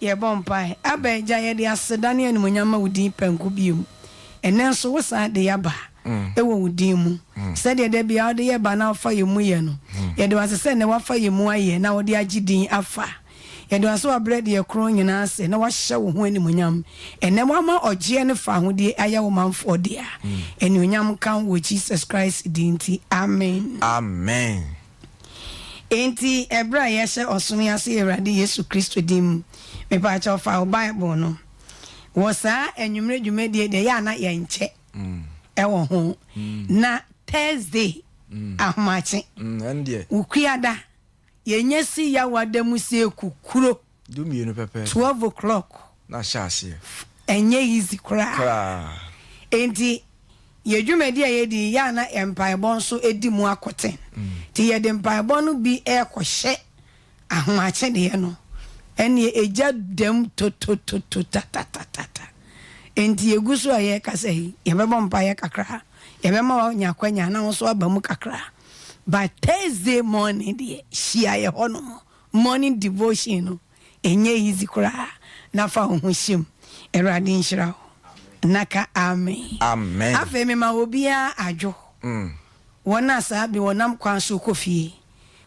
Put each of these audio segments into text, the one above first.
Yɛbɔ mpae. Abba Agya, yɛde aseda ne animuonyam ma wo din pɛnko bio. Ɛnnɛ nso wo san de yɛaba wɔ wo din mu. Sɛdeɛ da biara wode yɛ ba na wofa yɛn mu yɛ no, yɛde wo ase sɛ nnɛ woafa yɛn mu ayɛ na wode agye din afa. Yɛde wo ase sɛ woabrɛ deɛ ɛkorɔn nyinaa ase na woahyɛ wo ho animuonyam. Ɛnnɛ woama ɔgyeɛ ne fawohodie ayɛ wo manfoɔ dea. Anuonyam nka wo wɔ Jesus Christ din nti, amen. Amen. Enti ɛberɛ a yɛhyɛ ɔsom yi ase Awurade Yesu Kristo din mu, mepaakyɛw fa wo Bible no. Wɔ saa anwummerɛ dwumadie deɛ yɛ a na yɛnkyɛ ɛwɔ ho. Na Thursday ahomakye, Wukuada, yɛnya si Yawada mu sɛ kukuro. 12 pɛpɛɛpɛ. 12 o'clock. Na ahyɛ aseɛ. Ɛnyɛ easy koraa. Koraa. Enti yɛ dwumadi a yɛdi yi, yɛ a na mpaebɔ nso di mu akoten. Nti yɛde mpaebɔ no bi rekɔhyɛ ahomakye deɛ no, ɛnneɛ egya dam totototo tatatatata. Enti yɛgu so a yɛrekasa yi, yɛbɛbɔ mpaeɛ kakra, yɛbɛma woanya akwanya na wo nso aba mu kakra. But Thursday morning deɛ, hyia yɛ hɔnom. Morning devotion no ɛnyɛ easy koraa na fa wo ho hyɛ mu. Awurade nhyira wo na ka amen. Amen. Afei mema obiara adwo. Wɔn a saa bere wɔnam kwan so rekɔ fie.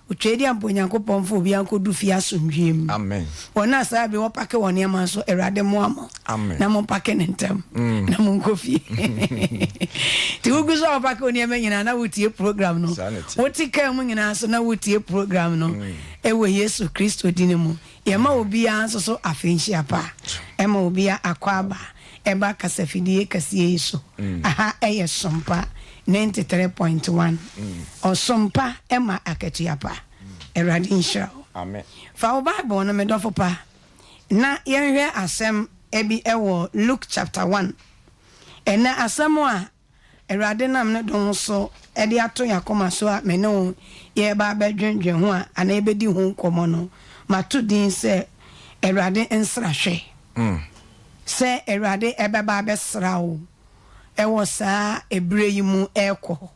Otwaadiampa Onyankopɔn mfa obiara nkɔdu fie asomdwoeɛ mu. Amen. Wɔn a saa bere wɔpake wɔn nneɛma nso, Awurade mmoa mo. Amen. Na mompake no ntɛm na monkɔ fie. Nti wogu so a wopake wo nneɛma nyinaa na wotie program no. Saa na ɛteɛ. Wote kaa mu nyinaa nso na wotie program no wɔ Yesu Kristo din mu. Yɛma obiara nso so afenhyia pa. Ɛma obiara akwaaba ɛba kasafidie kɛseɛ yi so. Aha ɛyɛ Sompa 93.1. Ɔsom pa ma akatua pa. Awurade nhyira wo. Amen. Fa wo Bible no, me dɔfo pa, na yɛnhwɛ asɛm bi wɔ Luke chapter 1. Ɛnnɛ asɛm a Awurade nam ne dom so de ato yɛn akoma so a me ne wo yɛreba abɛdwendwen ho a anaa yɛbɛdi ho nkɔmmɔ no, mato din sɛ Awurade Nsrahwɛ. Sɛ Awurade ɛbɛba abɛsra wo wɔ saa ɛberɛ yi mu ɛrekɔ.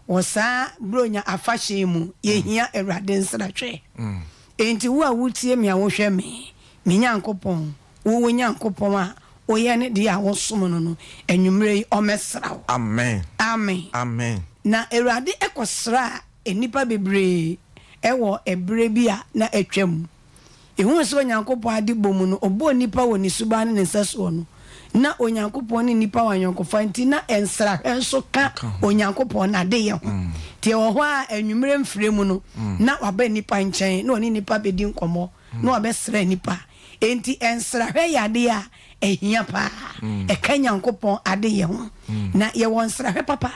Wɔ saa Buronya afahyɛ yi mu, yɛhia Awurade nsrahwɛ. Enti wo a wotie me a wohwɛ me, me Nyankopɔn, wo wo Nyankopɔn a woyɛ ne deɛ a wosom no no, anwummerɛ yi ɔmmɛsra wo. Amen. Amen. Amen. Na Awurade kɔsraa nnipa bebree wɔ ɛberɛ bi a na atwam. Yehuu sɛ Onyankopɔn adebɔ mu no, ɔbɔɔ nnipa wɔ ne suban ne ne nsɛsoɔ no. Ná Onyankopɔn ne nnipa wɔ ayɔnkofa nti, na nsrahwɛ nso ka Onyankopɔn n'adeyɛ ho. Nti ɛwɔ hɔ a anwummerɛ mfrɛ mu no, na waba nnipa nkyɛn na ɔne nnipa bɛdi nkɔmmɔ, na wabɛsra nnipa. Enti nsrahwɛ yɛ adeɛ a ɛhia paa. Ɛka Nyankopɔn adeyɛ ho. Na yɛwɔ nsrahwɛ papa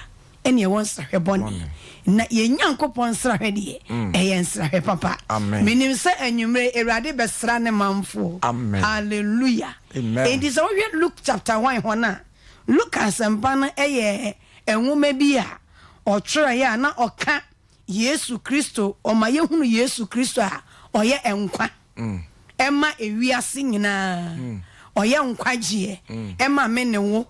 ɛne ɛwɔ nsrahwɛ bɔne. Na yɛn Nyankopɔn nsrahwɛ deɛ, ɛyɛ nsrahwɛ papa. Menim sɛ anwummerɛ yi, Awurade bɛsra ne manfoɔ. Hallelujah. Enti sɛ wohwɛ Luke chapter 1 hɔ no a, Luke asɛmpa no yɛ nwoma bi a ɔtwerɛeɛ a na ɔka Yesu Kristo, ɔma yɛhunu Yesu Kristo a ɔyɛ nkwa ma ewiase nyinaa. Ɔyɛ nkwagyeɛ ma me ne wo.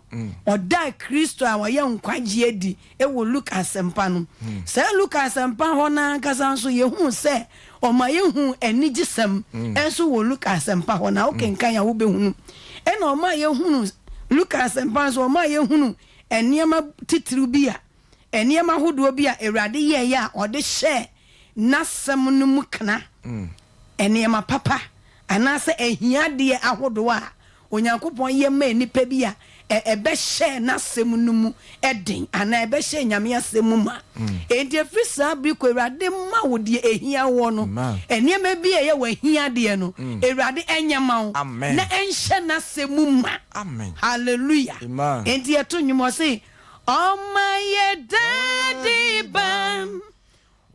Ɔdaa Kristo a ɔyɛ nkwagyeɛ adi wɔ Luka Asɛmpa no. Saa Luka Asɛmpa hɔ no ankasa nso yɛhuu sɛ ɔma yɛhuu anigyesɛm nso wɔ Luka Asɛmpa hɔ na wokenkan a wobɛhunu. Ɛna ɔma yɛhunu Luka Asɛmpa nso ɔma yɛhunu nneɛma titiriw bi a nneɛma ahodoɔ bi a Awurade yɛeɛ a ɔde hyɛɛ N'asɛm no mu kena, nneɛma papa anaasɛ ahiadeɛ ahodoɔ a Onyankopɔn yɛ maa nnipa bi a ɛbɛhyɛɛ N'asɛm no mu den anaa ɛbɛhyɛɛ Nyame asɛm mu ma. Enti ɛfiri saa bere kɔ Awurade ma wo deɛ ɛhia woɔ no, nneɛma bi a ɛyɛ w'ahiadeɛ no, Awurade nyɛ ma wo na ɛnhyɛ N'asɛm mu ma. Hallelujah. Enti yɛto nnwom ɔse, Ɔma yɛ daa diban.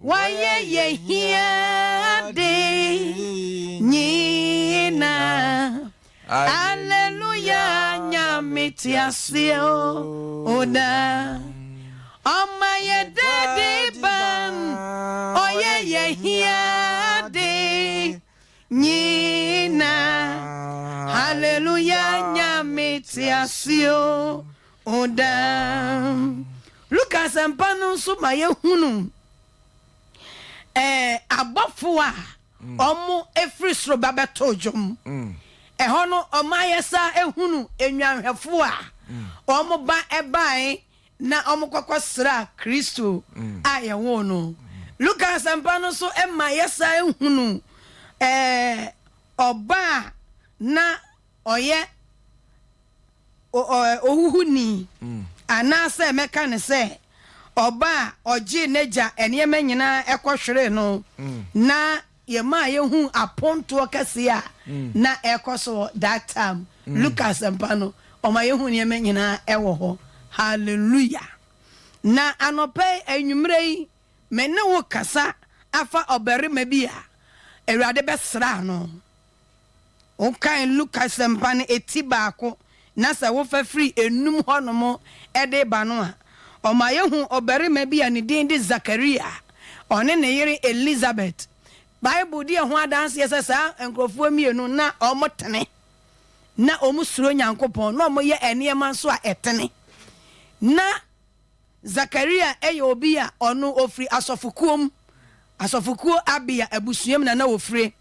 Wayɛ yɛ hiade nyina. Alleluia Nyame te aseɛ o daa. Ɔma yɛ dade ban ɔyɛ yɛ hiade nyina. Alleluia Nyame te aseɛ o daa. Luka asɛmpa no nso ma yɛhunu ɛɛ abɔfoɔ a wɔn firi soro ba bɛtoo dwom. Ɛhɔ no, ɔma yɛsan hunu nnwanhwɛfoɔ a wɔn ba bae na wɔkɔkɔsraa Kristo a yɛwoo no. Luka Asɛmpa no nso ma yɛsan hunu ɔba a na ɔyɛ ohuhuni, anaasɛ mɛka no sɛ ɔba a ɔgyee n'agya nneɛma nyinaa kɔhweree no, na yɛmaa yɛhuu apontoɔ kɛseɛ a na ɛrekɔ so wɔ that time. Luka Asɛmpa no, ɔma yɛhu nneɛma nyinaa wɔ hɔ. Hallelujah! Na anɔpa yi, anwummerɛ yi, me ne wo kasa afa ɔbarima bi a Awurade bɛsraa no. Wokan Luka Asɛmpa no eti baako na sɛ wofa firi enum hɔnom de reba no a, ɔma yehu ɔbarima bi a ne din de Sakaria, ɔne ne yere Elisabet. Bible di ɛho adanseɛ sɛ saa nkurɔfoɔ mmienu na wɔtene, na wɔsuro Nyankopɔn, na wɔyɛ nneɛma nso a ɛtene. Na Zakaria yɛ obi a ɔno ɔfiri asɔfokuo mu, asɔfokuo Abia abusua mu na na ɔfire.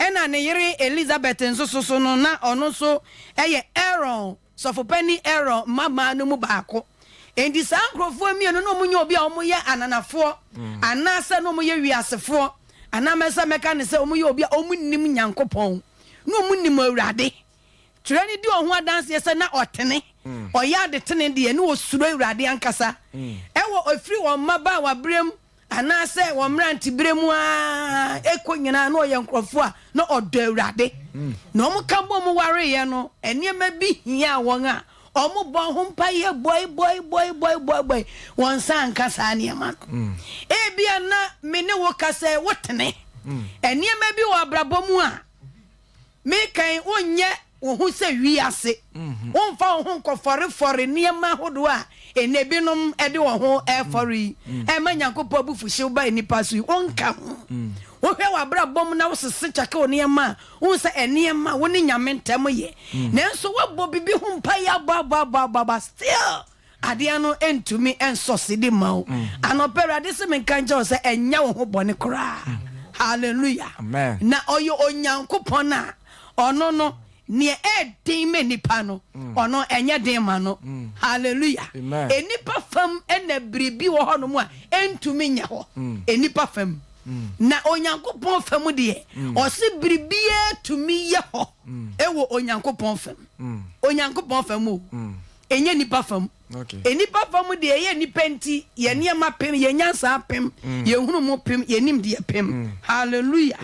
Ɛna ne yere Elisabet nso so so no, na ɔno nso yɛ Aaron, sɔfopanin Aaron mmammaa no mu baako. Enti saa nkurɔfoɔ mmienu no wɔnyɛ obi a wɔyɛ ananafoɔ anaasɛ na wɔyɛ wiasefoɔ, anaa mɛsɛ mɛka no sɛ wɔyɛ obi a wɔnnim Nyankopɔn, na wɔnnim Awurade. Twerɛ no di wɔn ho adanseɛ sɛ na ɔtene, ɔyɛ ade tene deɛ, ne ɔsuro Awurade ankasa. Ɛwɔ ɛfiri wɔn mmabaawaberɛ mu anaasɛ wɔn mmeranteberɛ mu ara ɛkɔ nyinaa na ɔyɛ nkurɔfoɔ a na ɔdɔ Awurade. Na wɔka bom wareeɛ no, nneɛma bi hiaa wɔn a wɔbɔɔ ho mpaeɛ bɔe bɔe bɔe bɔe bɔe bɔe, wɔn nsa anka saa nneɛma no. Ebia na me ne wo ka sɛ wotene. Nneɛma bi wɔ abrabɔ mu a Mekan, wonyɛ wo ho sɛ wiase. Womfa wo ho nkɔfɔrefɔre nneɛma ahodoɔ a ɛnnɛ binom de wɔn ho refɔre yi, ɛma Nyankopɔn abufuhyew ba nnipa so yi, wonka ho. Wohwɛ w'abrabɔ mu na wosese kyɛke wo nneɛma a, wohu sɛ nneɛma a wo ne Nyame ntam yɛ. Nanso woabɔ biribi ho mpaeɛ abɔ abɔ abɔ abɔ abɔ, still Adeɛ no ntumi nsɔ sidi mma wo. Anɔpa Awurade se menka nkyerɛ wo sɛ ɛnyɛ wo ho bɔne koraa. Hallelujah. Amen. Na ɔyɛ Onyankopɔn a ɔno no neɛ ɛɛden ma nipa no ɔno ɛnyɛ den ma no. Hallelujah. Amen. Nnipa fam na biribi wɔ hɔnom a ɛntumi nyɛ hɔ. Nnipa fam. Na Onyankopɔn fam deɛ ɔse biribiara tumi yɛ hɔ ɛwɔ Onyankopɔn fam. Onyankopɔn fam o. Ɛnyɛ nnipa fam. Nnipa fam deɛ, ɛyɛ nnipa nti, yɛn nneɛma pem, yɛn nyansa pem, yɛn nhunumu pem, yɛn nimdeɛ pem. Hallelujah.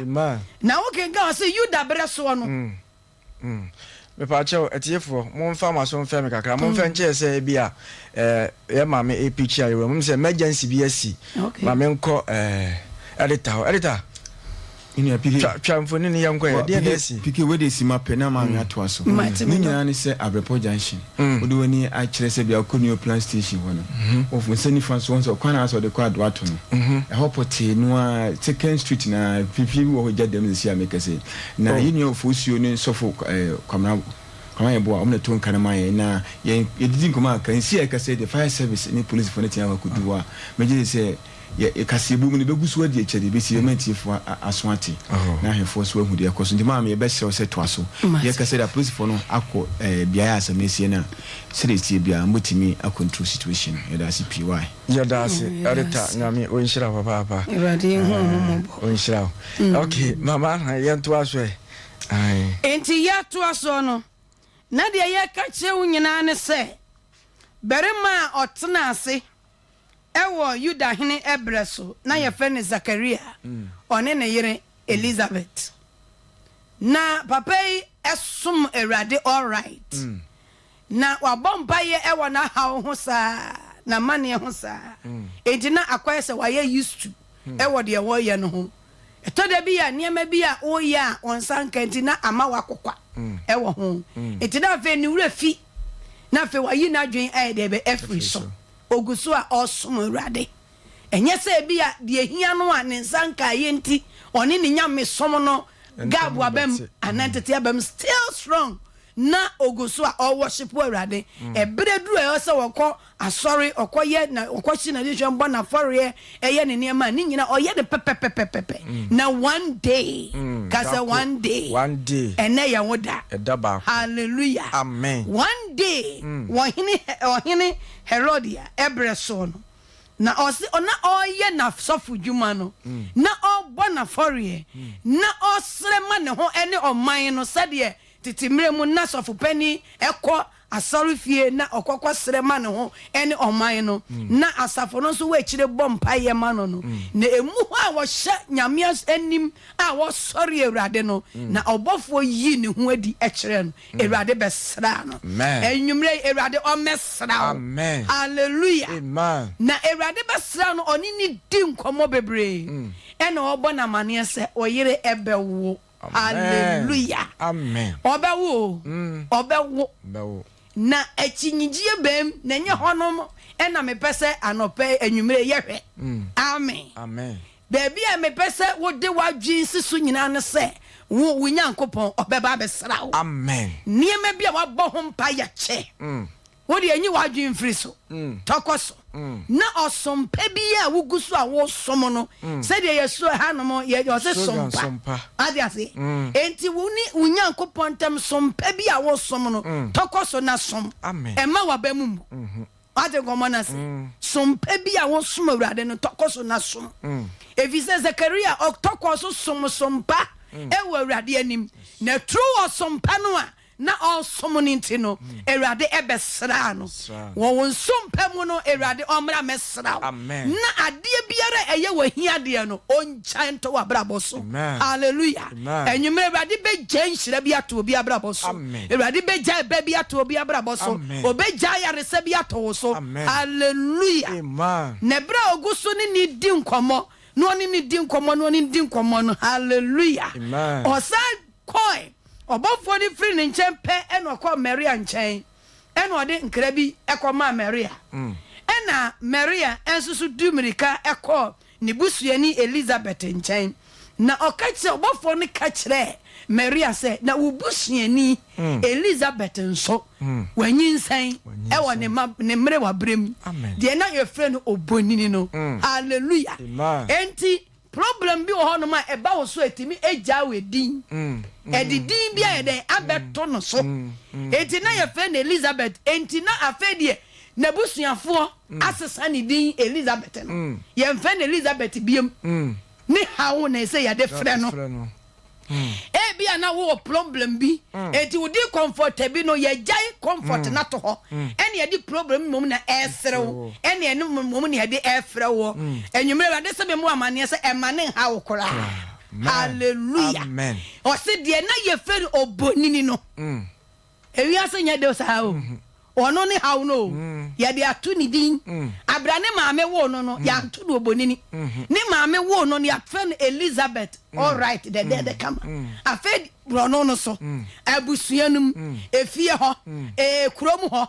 Na wokenkan ɔse Yuda berɛ soɔ no. Mepaakyɛw, atiefoɔ, momfa mo aso mfɛ me kakra. Momfɛ nkyɛɛ sɛ ebi a eh, yɛ maame ɛpikyi a yɛwura mu sɛ emergency bi asi. Ma menkɔ eh, editor hɔ. Editor! Me nua PK. Twa twa mfoni no yɛnkɔ ɛ, deɛn na asi? PK wei deɛ sima pɛ na maame atoa so. Mate Ne me dɔ. nyinaa ne sɛ Abrepɔ junction wode w'ani akyerɛ sɛ bia wokɔ New Plan station hɔ no wɔ wo nsa nifa so wohu sɛ ɔkwan a asɛ wɔde kɔ Adoato no ɛhɔ pɔtee no ara second street no ara fie bi wɔ hɔ gya dam sɛsi a mekasa yi na yɛn nua Ofosuo ne sɔfo eh, Kwamina Kwamina Yeboah wɔn na ɛto nka no ma yɛn na yɛn yɛdidi nkɔmmɔ a kansi a ɛkasa yi deɛ fire service ne policefoɔ no atumi akɔ akɔdu hɔ a megye di sɛ Yɛ kaseɛbɔ mu no, yɛbɛgu so adi akyire deɛ ɛbɛsi, yɛbɛma atiefoɔ aso ate, na ahwɛfoɔ nso ahu deɛ ɛrekɔ so. Nti maame, yɛbɛsrɛ wo sɛ toa so. Yɛka sɛ deɛ apolisifoɔ no akɔ beaeɛ a asɛm no asie no a, sɛdeɛ ɛteɛ biara, mobɛtumi a control situation no. Yɛda ase pii. Wai? Yɛda ase Editor, Nyame ɔnhyira wo papaapa. Awurade nhu wo mmɔbɔ. Ɔnhyira wo. Ok, mama yɛntoa so ɛ. Ae. Enti yɛtoa soɔ no, na deɛ yɛka kyerɛ wo nyinaa ne sɛ, barima a ɔtenaa ase Wɔ Yuda hene berɛ so, na wɔfrɛ no Sakaria, ɔne ne yere Elisabet. Na papa yi som Awurade alright. Na wabɔ mpaeɛ wɔ n'ahaw ho saa, n'amanneɛ ho saa. Enti na akɔyɛ sɛ wayɛ used to wɔ deɛ wɔreyɛ no ho. Ɛtɔ da bi a nneɛma bi a woyɛ a wo nsa nka nti na ama woakokwa wɔ ho. Enti na afei ne werɛ fi, na afei wayi n'adwene ayɛ deɛ bɛ afiri so. Ogu so a ɔresom Awurade. Ɛnyɛ sɛ ebia deɛ ehia no a ne nsa nkaeɛ nti ɔne ne nyamesom no gap aba mu anaa ntete aba mu, still strong. na ɔgu so a ɔwɔhyepo Awurade. Ɛberɛ duru a ɛwɔ sɛ ɔkɔ asɔre, ɔkɔyɛ na ɔkɔhye n'adehwɛm, bɔ n'afɔreɛ, ɛyɛ ne nneɛma a, ne nyinaa ɔyɛ no pɛpɛpɛpɛpɛ. Na one day, ka sɛ one day, One day. ɛnnɛ yɛ wo da. Ɛda baako. Hallelujah. Amen. One day, ɔhene, ɔhene Herodia ɛberɛ soɔ no, Na ɔse na ɔreyɛ n'asɔfodwuma no, na ɔrebɔ n'afɔreɛ, na ɔresrɛ ma ne ho ne ɔman no sɛdeɛ tete mmerɛ mu na sɔfopanin kɔ asɔrefie na ɔkɔ kɔsrɛ ma ne ho ne ɔman no, na asafo no nso wɔ akyire bɔ mpaeɛ ma no no. Na ɛmu hɔ a wɔhyɛ Nyame anim a wɔsɔre Awurade no, na ɔbɔfoɔ yii ne ho adi kyerɛɛ no. Awurade bɛsraa no. Anwummerɛ yi, Awurade ɔmmɛsra wo. Hallelujah. Na Awurade bɛsra no, ɔne no di nkɔmmɔ bebree. Ɛna ɔbɔ no amaneɛ sɛ, wo yere ɛbɛwo. Hallelujah. Ɔbɛwo o. Ɔbɛwo. Na akyinnyegyeɛ bɛm, na ɛnyɛ hɔnom ɛna mepɛ sɛ anɔpa yi, anwummerɛ yi yɛhwɛ. Amen. Baabi a mepɛ sɛ wode w'adwene si so nyinaa ne sɛ, wo, wo Nyankopɔn, ɔbɛba abɛsra wo. Amen. Nneɛma bi a woabɔ ho mpaeɛ kyɛ, wo deɛ nyi w'adwene mfiri so, tɔ kɔ so. Na ɔsom pa bi a wogu so a wosom no, sɛdeɛ yɛsuro hanom, yɛ, ɔse Slogan, som pa. som pa. Ate aseɛ? Enti wo ne wo Nyankopɔn ntam som pa bi a wosom no, tɔ kɔ so na som. Amen. Mma w'aba mu mmu. Wate nkɔmmɔ no ase? Som pa bi a wosom Awurade no, tɔ kɔ so na som. Efisɛ Sakaria ɔtɔ kɔɔ so som som pa wɔ Awurade anim, na turu ɔsom pa no a na ɔresom no nti no, Awurade bɛsraa no. Wɔ wo nsom pa mu no, Awurade ɔmmra mmɛsra wo, na adeɛ biara a ɛyɛ w'ahiadeɛ no, ɔngyae nto w'abrabɔ so. Hallelujah. Anwummerɛ Awurade bɛgyae nhyira bi ato obi abrabɔ so. Awurade bɛgyae ɛbɛ bi ato obi abrabɔ so. Ɔbɛgyae ayaresa bi ato wo so. Hallelujah. Na ɛberɛ a ɔgu so ne ne di nkɔmmɔ, na ɔne ne di nkɔmmɔ, na ɔne ne di nkɔmmɔ no, hallelujah. Ɔsan kɔe. Ɔbɔfoɔ no firi ne nkyɛn pɛ ɛna ɔkɔɔ Maria nkyɛn. Ɛna ɔde nkra bi kɔmaa Maria. Ɛna Maria nso so du mmirika kɔɔ ne busuani Elisabet nkyɛn, na ɔka kyerɛɛ ɔbɔfoɔ no ka kyerɛɛ Maria sɛ, Na wo busuani Elisabet nso, wanyinsɛn wɔ ne mma ne mmerewa berɛ mu, deɛ na yɛfrɛ no obonini no. Hallelujah! Enti Problem bi wɔ hɔnom a ɛba wo so a ɛtumi gyaa wo edin. Ɛde din bi ayɛ dɛn abɛto no so. Enti na yɛfrɛ no Elizabeth. Enti na afei deɛ n'abusuafoɔ asesa ne din Elizabeth no. Yɛmfrɛ no Elizabeth biom. Ne haw na ɛsɛ yɛde frɛ no. Ebia na wowɔ problem bi, enti wodi comfort bi no, yɛagyae comfort no ato hɔ, ɛna yɛde problem mmom na ɛresere wo, ɛna ɛno mmom na yɛde ɛrefrɛ woɔ. Anwummerɛ Awurade sɛ memmɔ amanneɛ sɛ ɛmma ne nha wo koraa. Hallelujah. Ɔse deɛ na yɛfrɛ no obonini no. Ewiase nyɛ de saa o. Ɔno ne haw no o. Yɛde ato ne din. Abira ne maame woo no no, yɛanto no obonini. Ne maame woo no no, yɛafrɛ no Elizabeth. All right, dɛdɛɛdɛ kama. Afei borɔno no so, abusua no mu, efie hɔ, ee kurom hɔ.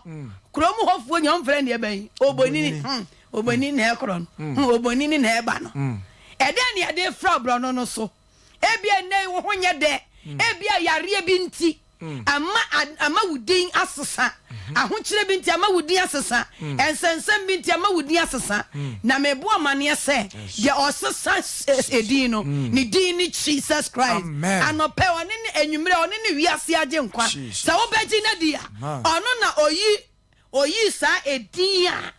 Kurom hɔfoɔ nyinaa wɔmfrɛ no deɛ bɛn? Obonini. Hmm, obonini na ɛkorɔ no. Hmm, obonini na ɛba no. Ɛdɛn na yɛde fra borɔno no so? Ebia nnɛ yi wo ho nyɛ dɛ. Ebia yareɛ bi nti ama ama wo din asesa. Ahokyerɛ bi nti ama wo din asesa. Nsɛnsɛm bi nti ama wo din asesa. Na mebɔ amanneɛ sɛ deɛ ɔsesa edin no, ne din ne Jesus Christ. Anɔpɛ ɔne ne anwummerɛ ɔne ne wiase agyenkwa. Sɛ wobɛgye no adi a, ɔno na ɔyi Oyii saa edin a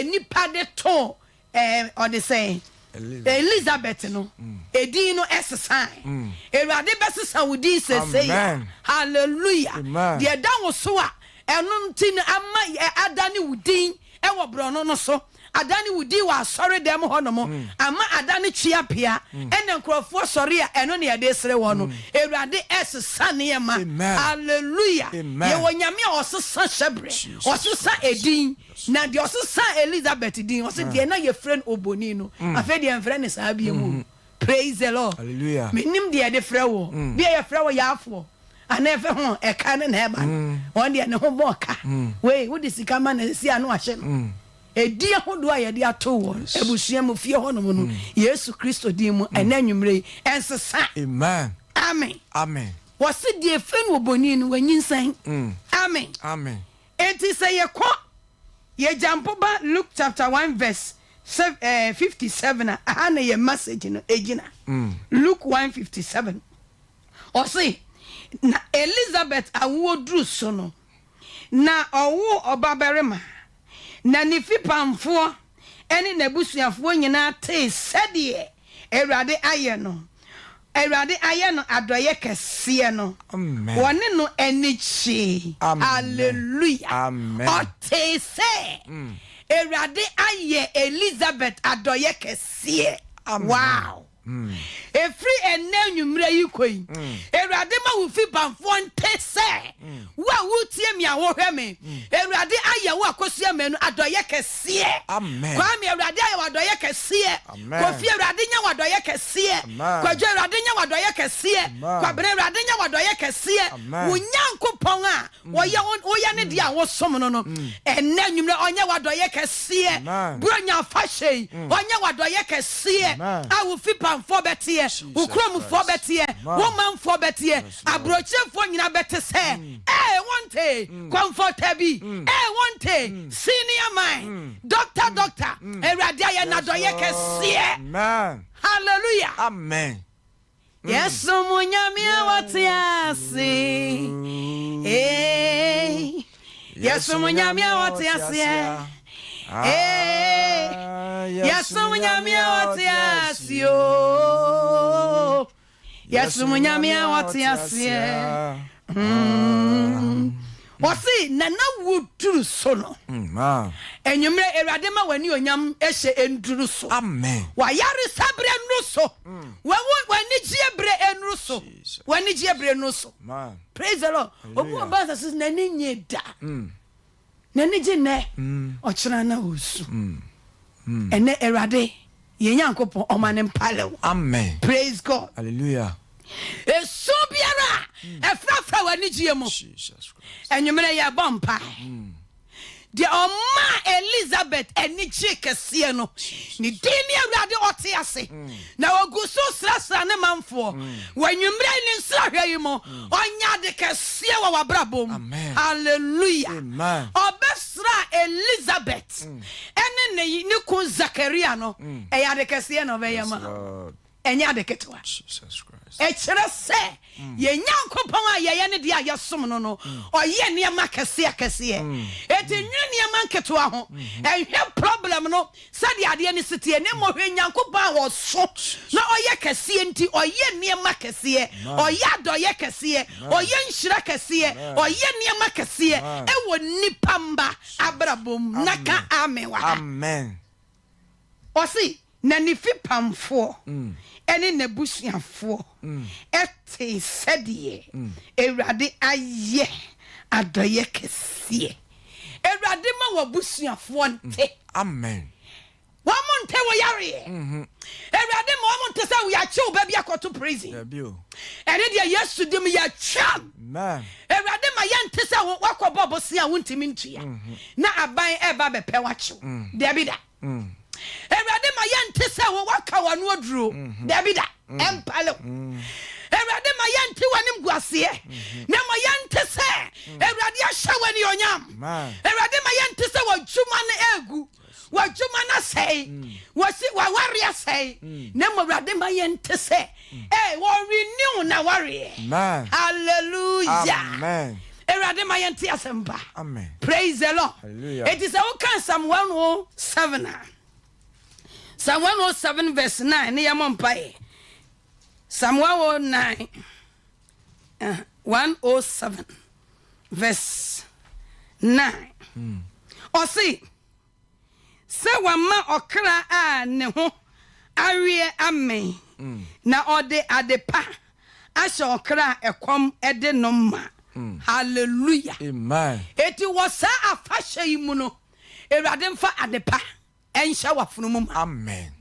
nnipa de too ɔde sɛn? Elizabeth no, edin no sesae. Awurade bɛsesa wo din seesei a. Hallelujah. Deɛ ɛda wo so a ɛno nti no ama adane wo din wɔ borɔno no so. Adane wo din wɔ asɔredɛm hɔnom ama adane tweapea ɛna nkurɔfoɔ sɔre a ɛno na yɛde sere wɔn no. Awurade ɛsesa nneɛma. Hallelujah. Yɛwɔ Nyame a ɔsesa hyɛbrɛ, ɔsesa edin. Na deɛ ɔsesaa Elizabeth din, ɔse deɛ na yɛfrɛ no oboni no, afei deɛ yɛmfrɛ no saa biom o. Praise the Lord. Hallelujah. Mennim deɛ yɛde frɛ woɔ. Bia yɛfrɛ wo yaafoɔ anaa yɛfrɛ ho ɛka no na ɛba no. Wɔn deɛ ne ho bɔ ka. Wei wode sika ma no ɛsi ano ahyɛ no. Edin ahodoɔ a yɛde ato wɔ abusua mu fie hɔnom no, Yesu Kristo din mu, ɛnnɛ anwummerɛ yi, ɛnsesa. Amen. Amen. Amen. Wɔse deɛ ɛfɛ no oboni no wanyinsɛn. Amen. Amen. Enti sɛ yɛkɔ yɛgyampo ba Luke chapter 1 verse 57 a, aha na yɛ message no ɛgyina. Luke 1:57. Ɔse, na Elizabeth awoɔ duru so no, na ɔwoo ɔbabarima, na ne fipamfoɔ ne n'abusuafoɔ nyinaa tee sɛdeɛ Awurade ayɛ no, Awurade ayɛ no adɔeɛ kɛseɛ no, wɔne no ani gyee. Hallelujah. Ɔtee sɛ Awurade ayɛ Elizabeth adɔeɛ kɛseɛ. Wow. Ɛfiri ɛnnɛ anwummerɛ yi kɔ yi, Awurade ma wo fipamfoɔ nte sɛ wo a woretie me a wohwɛ me, Awurade ayɛ wo Akosua Manu adɔeɛ kɛseɛ. Kwame, Awurade ayɛ wo adɔeɛ kɛseɛ. Kofi, Awurade nyɛ wo adɔeɛ kɛseɛ. Kwadwo, Awurade nyɛ wo adɔeɛ kɛseɛ. Kwabena, Awurade nyɛ wo adɔeɛ kɛseɛ. Wo Nyankopɔn a wɔyɛ woyɛ ne deɛ a wosom no no, ɛnnɛ anwummerɛ ɔnyɛ w'adɔeɛ kɛseɛ. Buronya afahyɛ yi, ɔnyɛ w'adɔeɛ kɛseɛ a wo fipamfoɔ bɛteɛ, wo kuromfoɔ bɛteɛ, wo manfoɔ bɛteɛ, aburokyerefoɔ nyinaa bɛte sɛ, ee wonte Comforter bi, ee wonte senior man, doctor doctor, Awurade ayɛ n'adɔeɛ kɛseɛ. Hallelujah. Amen. Yɛsom Nyame a wɔte ase. Ee, yɛsom Nyame a wɔte aseɛ. Ee, yɛsom Nyame a wɔte ase o. Yɛsom Nyame a wɔte aseɛ. Ɔse na na woduru so no. Anwummerɛ Awurade ma w'ani onyam hyɛ nduru so. Amen. W'ayaresa berɛ nnuru so. W'anigyeɛ berɛ nnuru so. W'anigyeɛ berɛ nnuru so. Praise the Lord. Obi wɔ ba asase so n'ani nye da. N'ani gye nnɛ, ɔkyena na ɔresu. Ɛnnɛ Awurade yɛn Nyankopɔn ɔma ne mpale wo. Amen. Praise God. Hallelujah. Esu biara a ɛfrafra w'anigyeɛ mu. Anwummerɛ yɛbɔ mpae. Deɛ ɔmaa Elizabeth ani gyee kɛseɛ no, ne din ne Awurade ɔte ase, na ɔgu so srasra ne manfoɔ. Wɔ anwummerɛ yi ne nsrahwɛ yi mu, ɔnyɛ ade kɛseɛ wɔ w'abrabɔ mu. Hallelujah. Ɔbɛsraa Elizabeth ɛne ne ne kun Zakaria no, ɛyɛ ade kɛseɛ na ɔbɛyɛ ma. Ɛnyɛ ade ketewa. Ɛkyerɛ sɛ yɛn Nyankopɔn a yɛyɛ ne deɛ a yɛsom no no, ɔyɛ nneɛma akɛseɛ akɛseɛ. Enti nnwene nneɛma nketewa ho. Nhwɛ problem no sɛdeɛ adeɛ no si teɛ, na mmom hwɛ Nyankopɔn a ɔso na ɔyɛ kɛseɛ nti, ɔyɛ nneɛma kɛseɛ, ɔyɛ adɔeɛ kɛseɛ, ɔyɛ nhyira kɛseɛ, ɔyɛ nneɛma kɛseɛ wɔ nnipa mma abrabɔ mu. Na ka amen wɔ ha. Amen. Ɔse na ne fipamfoɔ ne n'abusuafoɔ tee sɛdeɛ Awurade ayɛ adɔeɛ kɛseɛ. Awurade ma w'abusuafoɔ nte. Amen. Wɔn nte wo yareɛ. Awurade ma wɔn nte sɛ yɛakye wo ba bi akɔto prison. Ɛne deɛ Yesu dim yɛtwam. Awurade ma yɛnte sɛ woakɔbɔ bosea a wontumi ntua na aban ɛba bɛpɛ wakyew. Dabi da. Awurade ma yɛnte sɛ wo waka w'ano aduro. Dabi da, ɛmpale wo. Awurade ma yɛnte w'anim guaseɛ, na ma yɛnte sɛ Awurade ahyɛ w'anuonyam. Awurade ma yɛnte sɛ w'adwuma no egu, w'adwuma no asɛe, wɔsi w'aware asɛe, na mmom Awurade ma yɛnte sɛ ee wɔ renew n'awareɛ. Hallelujah. Amen. Awurade ma yɛnte asɛmpa. Amen. Praise the Lord. Hallelujah. Eti sɛ woka Psalm 107 a, Psalm 107 verse 9 ne yɛmmɔ mpaeɛ. Psalm 109, 107 verse 9. Ɔse, Sɛ wama ɔkra a ne ho aweɛ amee, na ɔde ade pa ahyɛ ɔkra a ɛkɔm de no ma. Hallelujah. Amen. Enti wɔ saa afahyɛ yi mu no, Awurade mfa ade pa nhyɛ w'afono mu ma. Amen.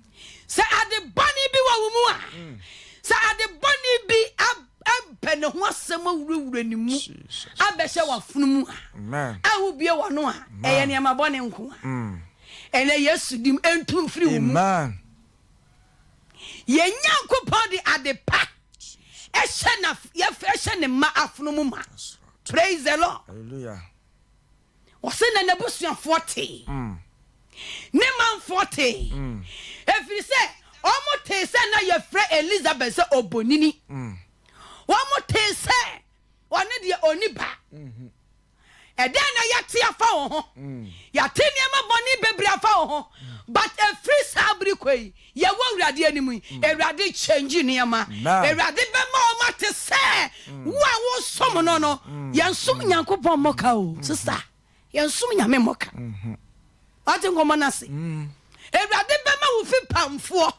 Sɛ ade bɔne bi wɔ wo mu a, sɛ ade bɔne bi apɛ ne ho asɛm awurawura ne mu abɛhyɛ w'afono mu a, a wobue w'ano a, ɛyɛ nneɛma bɔne nko a. Ɛnɛ Yesu dim ɛntu mfiri wo mu. Yɛn Nyankopɔn de ade pa. ɛhyɛ na ɛhyɛ ne mma afono mu ma. Praise the Lord. Hallelujah. Ɔse na n'abusuafoɔ tee. Ne manfoɔ tee. Ɛfiri sɛ wɔn tee sɛ na yɛfrɛ Elizabeth sɛ obonini. Wɔn tee sɛ ɔne deɛ ɔni ba. Ɛdɛn na yɛate afa wo ho? Yɛate nneɛma bɔne bebree afa wo ho. But ɛfiri saa bere kɔ yi, yɛwɔ Awurade anim yi, Awurade change nneɛma. Awurade bɛma wɔn ate sɛ wo a wosom no no, yɛnsom Nyankopɔn mmɔ ka o, sister. Yɛnsom Nyame mmɔ ka. Wate nkɔmmɔ no ase? Awurade bɛma wo fipamfoɔ,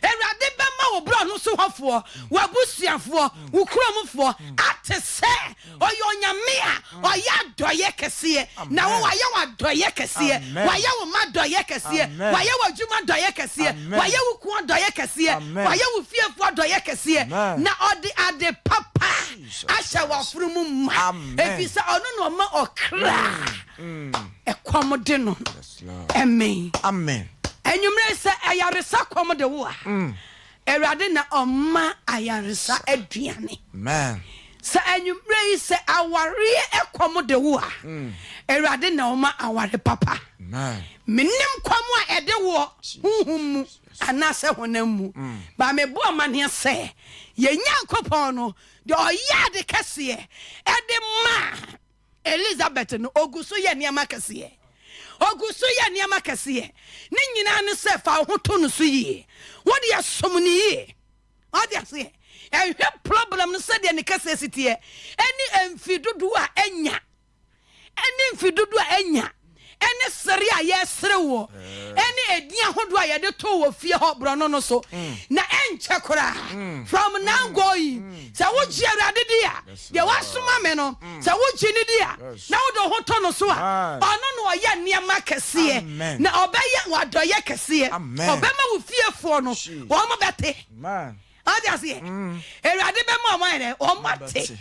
Awurade bɛma wo borɔno so hɔfoɔ, w'abusuafoɔ, wo kuromfoɔ ate sɛ ɔyɛ Onyame a ɔyɛ adɔeɛ kɛseɛ. Na wo wayɛ wo adɔeɛ kɛseɛ, wayɛ wo mma adɔeɛ kɛseɛ, wayɛ w'adwuma adɔeɛ kɛseɛ, wayɛ wo kunu adɔeɛ kɛseɛ, wayɛ wo fiefoɔ adɔeɛ kɛseɛ, na ɔde ade papa ahyɛ w'afono mu ma, ɛfiri sɛ ɔno na ɔma ɔkra ɛkɔm de no no. Amen. Amen. Anwummerɛ sɛ ayaresa kɔm de wo a, Awurade na ɔma ayaresa aduane. Amen. Sɛ anwummerɛ yi sɛ awareɛ ɛkɔm de wo a, Awurade na ɔma aware papa. Amen. Menim kɔm a ɛde woɔ honhom mu anaasɛ honam mu, ba mebɔ amanneɛ sɛ yɛn Nyankopɔn no deɛ ɔyɛ ade kɛseɛ ɛde maa Elizabeth no, ogu so yɛ nneɛma kɛseɛ. Ogu so yɛ nneɛma kɛseɛ. Ne nyinaa ne sɛ fa wo ho to no so yie. Wo deɛ som no yie. Wate aseɛ? Ɛnhwɛ problem no sɛdeɛ ne kɛseɛ si teɛ, ɛne mfi dodoɔ a anya, ɛne mfi dodoɔ a anya, ɛne sere a yɛresere woɔ, ɛne edin ahodoɔ a yɛde too wɔ fie hɔ borɔno no so, na ɛnkyɛ koraa, from now going, sɛ wogye Awurade di a, deɛ wasoma me no, sɛ wogye no di a, na wode wo ho to no so a, ɔno na ɔyɛ nneɛma kɛseɛ, na ɔbɛyɛ wo adɔeɛ kɛseɛ, ɔbɛma wo fiefoɔ no, wɔn bɛte. Ɔte aseɛ? Awurade bɛma wɔn ayɛ dɛ, wɔn ate.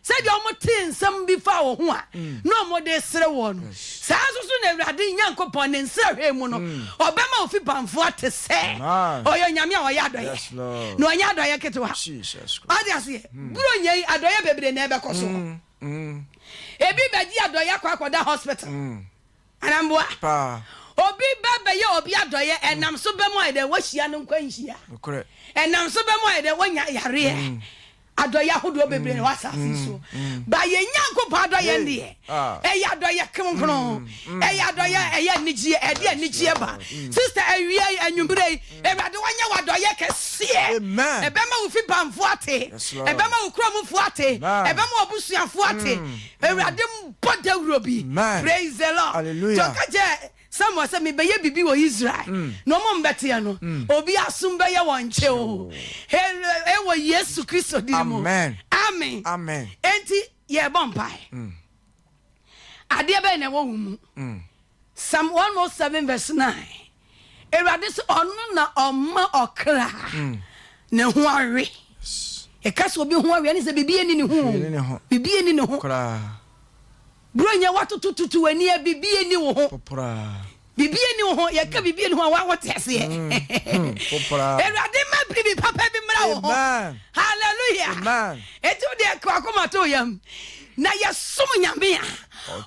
Sɛdeɛ wɔtee nsɛm bi faa wo ho a na wɔde resere woɔ no, saa ara nso so na Awurade Nyankopɔn ne nsrahwɛ mu no, ɔbɛma wo fipamfoɔ ate sɛ ɔyɛ Onyame a ɔyɛ adɔeɛ, na ɔnyɛ adɔeɛ ketewa. Wate aseɛ? Buronya yi, adɔeɛ bebree na ɛbɛkɔ so. Ebi bɛgye adɔeɛ akɔ akɔda hospital. Anamboa. Obi bɛ bɛyɛ obi adɔeɛ, ɛnam so bɛmu ayɛ dɛ wahyia no nkwanhyia. Ɛnam so bɛmu ayɛ dɛ wanya yareɛ. Adɔeɛ ahodoɔ bebree na ɛwɔ asase yi so. Ba yɛn Nyankopɔn adɔeɛ no deɛ, ɛyɛ adɔeɛ kronkron. Ɛyɛ adɔeɛ a ɛyɛ anigyeɛ, ɛde anigyeɛ ba. Sista, awia yi, anwummerɛ yi, Awurade wanyɛ wo adɔeɛ kɛseɛ. Ɛbɛma wo fipamfoɔ ate. Ɛbɛma wo kuromfoɔ ate. Ɛbɛma w'abusuafoɔ ate. Awurade mbɔ dawuro bi. Praise the Lord. Nti ɔka kyerɛɛ Samuel sɛ, Mebɛyɛ biribi wɔ Israel, na wɔn mbɛteɛ no, obi asom bɛyɛ wɔn kyew. Wɔ Yesu Kristo din mu. Amen. Amen. Enti yɛrebɔ mpae. Adeɛ bɛn na ɛwɔ wo mu? Psalm 107 verse 9. Awurade sɛ ɔno na ɔma ɔkra ne ho awe. Yɛka sɛ obi ho awe ɛne sɛ biribi ani ne ho. Biribi ani ne ho. Buronya watotototo w'ani a biribi ani wo ho. Biribi ani wo ho. Yɛka biribi ani ho a wa wote aseɛ. Awurade ma biribi papa bi mmra wo ho. Hallelujah. Enti wo deɛ kɔ akoma to yam. Na yɛsom Nyame a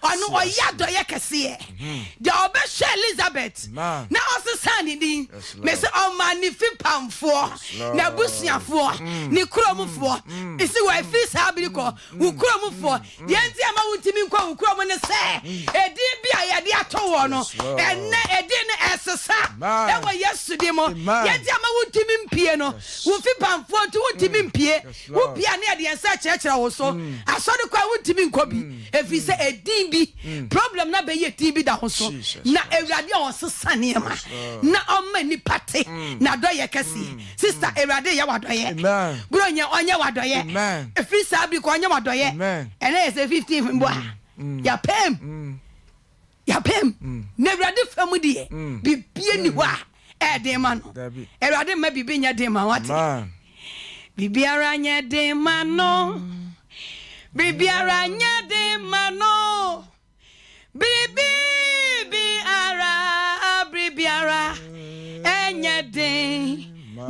ɔno ɔyɛ adɔyɛ kɛseɛ. Deɛ ɔbɛhwɛ Elizabeth na ɔsesaa ne din. Mese ɔma ne fipamfoɔ, n'abusuafoɔ, ne kuromfoɔ. Mese wɔ ɛfiri saa bere kɔ wo kuromfoɔ. Deɛ nti a ɛma wontumi nkɔ wo kurom ne sɛ edin bi a yɛde ato woɔ no, ɛnnɛ edin no ɛresesa wɔ Yesu din mu. Deɛ nti a ɛma wontumi mpue no, wo fipamfoɔ nti wontumi mpue. Wopue a ne yɛde yɛn nsa rekyerɛkyerɛ wo so. Asɔre kɔ a wontumi nkɔ bi ɛfiri sɛ edin bi, problem no abɛyɛ edin bi da ho so. Na Awurade a ɔsesa nneɛma na ɔma nnipa te n'adɔeɛ kɛseɛ. Sister, Awurade yɛ w'adɔyɛ. Buronya ɔnyɛ w'adɔyɛ. Ɛfiri saa bere kɔ ɔnyɛ w'adɔyɛ. Ɛnɛ yɛ sɛ 15 mbɔ a. Yɛapem. Yɛapem. Na Awurade fa mu deɛ, biribi nni hɔ a ɛyɛ den ma no. Awurade mma biribi nyɛ den ma wate. Biribiara nyɛ den ma no. Biribiara nyɛ den ma no. Biribi biara, biribiara ɛnyɛ den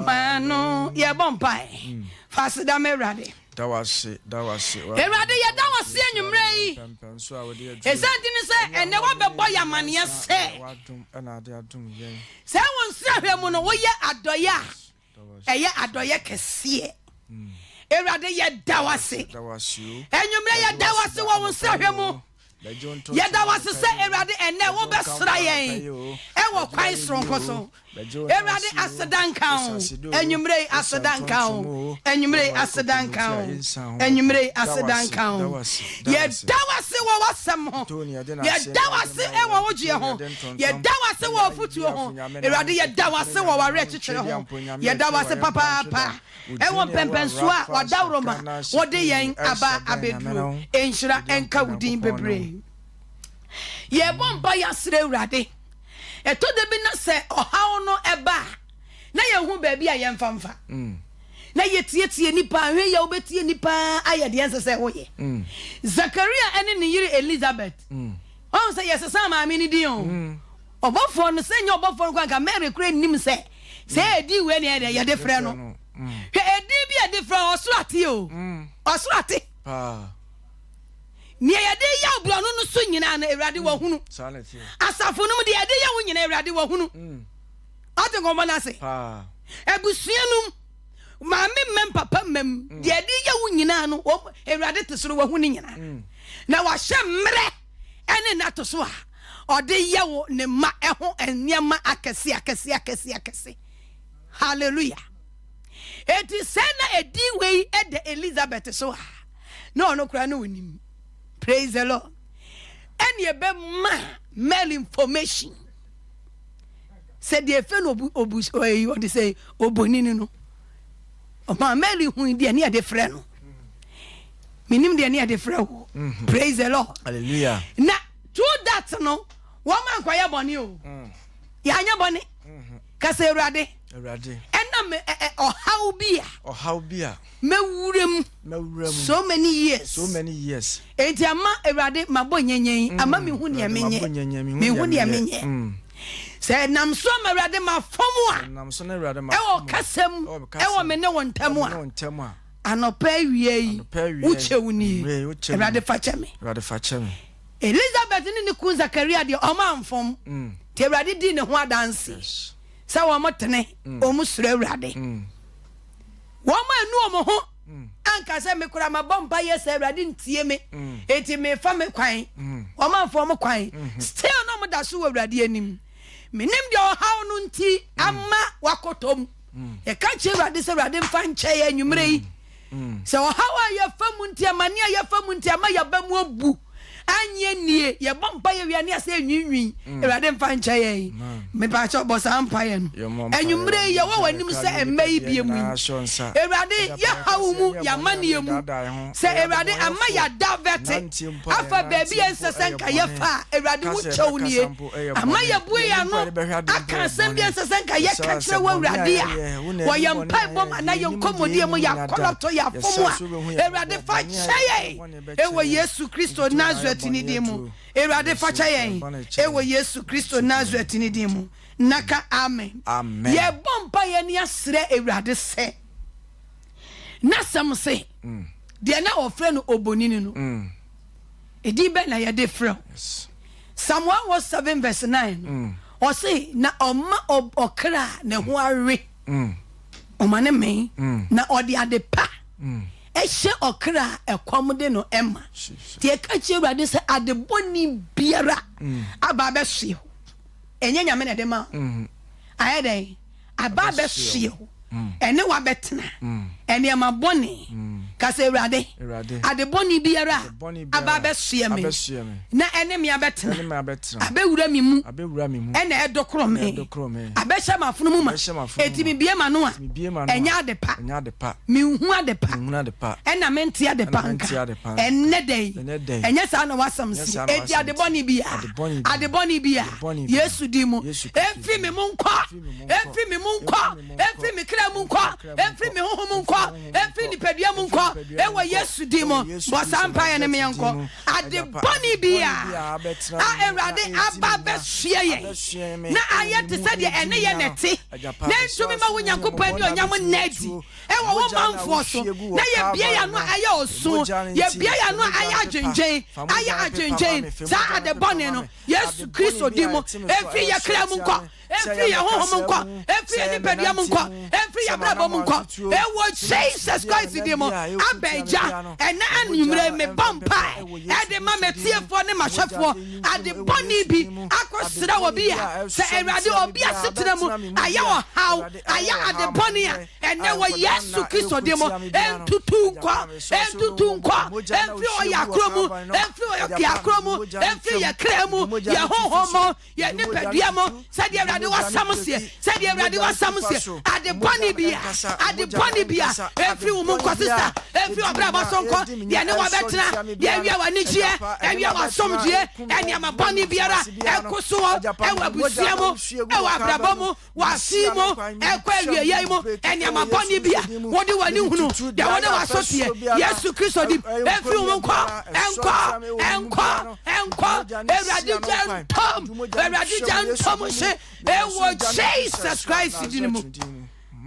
ma no. Yɛbɔ mpae. Fa aseda ma Awurade. Da wo ase, da wo ase. Awurade, yɛda wo ase anwummerɛ yi. Ɛsiane nti ne sɛ ɛnnɛ woabɛbɔ yɛn amanneɛ sɛ, sɛ wo nsrahwɛ mu no woyɛ adɔeɛ a ɛyɛ adɔeɛ kɛseɛ. Awurade, yɛda wo ase. Anwummerɛ yɛda wo ase wɔ wo nsrahwɛ mu. Yɛda wo ase sɛ Awurade ɛnnɛ wobɛsra yɛn ɛwɔ kwan soronko so. Awurade aseda nka wo. Anwummere yi aseda nka wo. Anwummere yi aseda nka wo. Anwummere yi aseda nka wo. Yɛda wo ase wɔ w'asɛm ho. Yɛda wo ase wɔ wo gyeɛ ho. Yɛda wo ase wɔ afotuo ho. Awurade yɛda wo ase wɔ w'awerɛkyekyerɛ ho. Yɛda wo ase papaapa. Ɛwɔ mpɛnpɛnsoɔ a w'adaworoma wode yɛn aba abɛduro. Nhyira nka wo din bebree. Yɛbɔ mpaeɛ asrɛ Awurade. Ɛtɔ da bi na sɛ ɔhaw no ɛba a, na yɛnhu baabi a yɛmfa mfa. Na yɛtietie nnipa, ahwɛ yɛ wobɛtie nnipa ayɛ deɛ ɛnsɛ sɛ woyɛ. Zakaria ɛne ne yere Elizabeth, ɔhu sɛ yɛsesa maame no din o. Ɔbɔfoɔ no, sɛ nyɛ ɔbɔfoɔ no koraa nka Mary koraa nnim sɛ sɛ ɛdin wei na ɛyɛ yɛde frɛ no. Hwɛ ɛdin bi a yɛde frɛ ɔsoro ate o. Ɔsoro ate. Nea yɛde yɛ wo borɔno no so nyinaa no, Awurade wahunu. Asafo no mu deɛ yɛde yɛ wo nyinaa, Awurade wahunu. Ɔte nkɔmmɔ no ase. Abusua no mu, maame mmam, papa mmam, mm. deɛ yɛde yɛ wo nyinaa no, Awurade te soro wahu ne nyinaa. Mm. Na wahyɛ mmerɛ ɛne nnato so a ɔde yɛ wo ne mma ɛho nneɛma akɛse akɛse akɛse akɛse. Hallelujah. Eti sɛ na edin wei ɛda Elizabeth so a, na ɔno koraa na onim. Praise the Lord. Ɛne ɛbɛma mail information sɛ deɛ efe no obu obu ɛyi ɔde sɛ obonini no ɔma Mary hu deɛ ne yɛde frɛ no menim deɛ ne yɛde frɛ wo. Mhm. Praise the Lord. Hallelujah. Na through that no wɔn ankɔyɛ bɔne o. Mm. Yɛanyɛ bɔne. Mhm. Ka sɛ, Awurade. Awurade. Ɛnam ɔhaw bi a. Ɔhaw bi a. Mɛwura mu. Mɛwura mu. So many years. So many years. Enti ama Awurade mabɔ nyenyen. Mm. Ama mehu deɛ menyɛ. Mabɔ nyenyen mehu deɛ menyɛ. Mm. Sɛ ɛnam so ama Awurade mafom a. Ɛnam so na Awurade mafom. Ɛwɔ kasa mu. Ɛwɔ me ne wo ntam a. Ɛwɔ me ne wo ntam a. Anɔpa awia yi. Anɔpa awia yi. Wo kyɛw nie. Awurade fa kyɛ me. Awurade fa kyɛ me. Elisabet ne ne kunu Sakaria deɛ, wɔamfom, nti Awurade dii ne ho adanse sɛ wɔtene, wɔsuro Awurade. Wɔannu wɔn ho anka sɛ, Me koraa mabɔ mpaeɛ sɛ Awurade ntie me, enti mefa me kwan. Wɔamfa wɔn kwan. Still na wɔda so wɔ Awurade anim. Menim deɛ ɔhaw no nti ama wɔakɔtɔ mu. Yɛka kyerɛ Awurade sɛ Awurade mfa nkyɛ yɛn anwummerɛ yi. Sɛ ɔhaw a yɛfa mu nti, amane a yɛfa mu nti ama yɛaba mu abu, anyɛ nie, yɛbɔ mpaeɛ wie a ne asɛ nwiinwii, Awurade mfa nkyɛ yɛn. Mepaakyɛw bɔ saa mpaeɛ no. Anwummerɛ yi yɛwɔ w'anim sɛ mma yi bie mu yi. Awurade, yɛ haw mu, yɛ amaneɛ mu, sɛ Awurade ama yɛada vɛte afa baabi a ɛnsɛ sɛ nka yɛfa a, Awurade wo kyɛw nie. Ama yɛabue yɛn ano aka asɛm bi a ɛnsɛ sɛ nka yɛka kyerɛ wo Awurade a, wɔ yɛn mpaebɔ mu anaa yɛn nkɔmmɔdie mu, yɛn akɔlɔtɔ, yɛn afom a, Awurade fa kyɛ yɛn ɛwɔ Yesu Kristo Nasaret ne din mu. Awurade fa kyɛ yɛn ɛwɔ Yesu Kristo Nasaret ne din mu. Na ka amen. Yɛbɔ mpaeɛ ne asrɛ Awurade sɛ, n'asɛm se, deɛ na wɔfrɛ no obonini no, Edin bɛn na yɛde frɛ wo? Psalm 107 verse 9 no, mm. ɔse na ɔma ɔkra a ne ho awe, mm. ɔma ne men, mm. na ɔde ade pa ɛhyɛ ɔkra a ɛkɔm de no ɛma. Nti ɛka kyerɛ Awurade sɛ ade bɔne biara aba abɛsoɛ wo. Ɛnyɛ Nyame na ɛde ma wo. Ayɛ dɛn? Aba abɛsoɛ wo, ɛne wo abɛtena, nneɛma bɔne. Ka sɛ, Awurade, ade bɔne biara a aba abɛsoɛ me na ɛne me abɛtena, abɛwura me mu, ɛna ɛdokoro me, abɛhyɛ m'afono mu ma, enti mebue m'ano a, ɛnyɛ ade pa, menhu ade pa, ɛna mente ade pa nka. Ɛnnɛ da yi, ɛnyɛ saa na w'asɛm se. Enti ade bɔne biara, ade bɔne biara, Yesu din mu, ɛmfiri me mu nkɔ, ɛmfiri me mu nkɔ, ɛmfiri me kra mu nkɔ, ɛmfiri me honhom mu nkɔ. nkɔ, ɛmfiri nipadua mu nkɔ, ɛwɔ Yesu din mu. Bɔ saa mpaeɛ no meɛnkɔ. Ade bɔne biara a Awurade aba abɛsoɛ yɛn na ayɛ te sɛ deɛ ɛne yɛn na ɛte, na ɛntumi ma wo Nyankopɔn anuonyam nna adi ɛwɔ wo manfoɔ so, na yɛbue yɛn ano a ayɛ osu, yɛbue yɛn ano a ayɛ adwendwen, ayɛ adwendwen, saa ade bɔne no, Yesu Kristo din mu, ɛmfiri yɛn kra mu nkɔ. Ɛmfiri yɛn honhom nkɔ, ɛmfiri yɛn nipadua mu nkɔ, ɛmfiri yɛn abrabɔ mu nkɔ. Ɛwɔ Jesus Christ din mu, Abba Agya, ɛnɛ anwummerɛ yi mebɔ mpae ɛde ma m'atiefoɔ ne m'ahwɛfoɔ, ade bɔne bi akɔsra obi a, sɛ Awurade obi asetena mu ayɛ ɔhaw, ayɛ ade bɔne a, ɛnɛ wɔ Yesu Kristo din mu, ɛntutu nkɔ, ɛntutu nkɔ, ɛmfiri ɔyakorɔ mu, ɛmfiri ɔkeakorɔ mu, ɛmfiri yɛn kra mu, yɛn honhom mu, Yɛn nipadua mu, sɛdeɛ Awurade w'asɛm seɛ, sɛdeɛ Awurade w'asɛm seɛ, ade bɔne bia, ade bɔne bia, ɛmfiri wo mu nkɔ, sista, ɛmfiri w'abrabɔ so nkɔ, deɛ ne w'abɛtena, deɛ ɛwia w'anigyeɛ, ɛwia w'asomdwoeɛ, nneɛma bɔne biara ɛko soɔ, ɛwɔ abusua mu, ɛwɔ abrabɔ mu, Wɔ afe yi mu rekɔ awieeɛ yi mu, nneɛma bɔne bi a wode w'ani hunu, deɛ wode w'aso teɛ, Yesu Kristo dim, ɛmfiri wo mu nkɔ, ɛnkɔ, ɛnkɔ, ɛnkɔ, Awurade gya ntɔm, Awurade gya ntɔm nhye, ɛwɔ Jesus Christ din mu.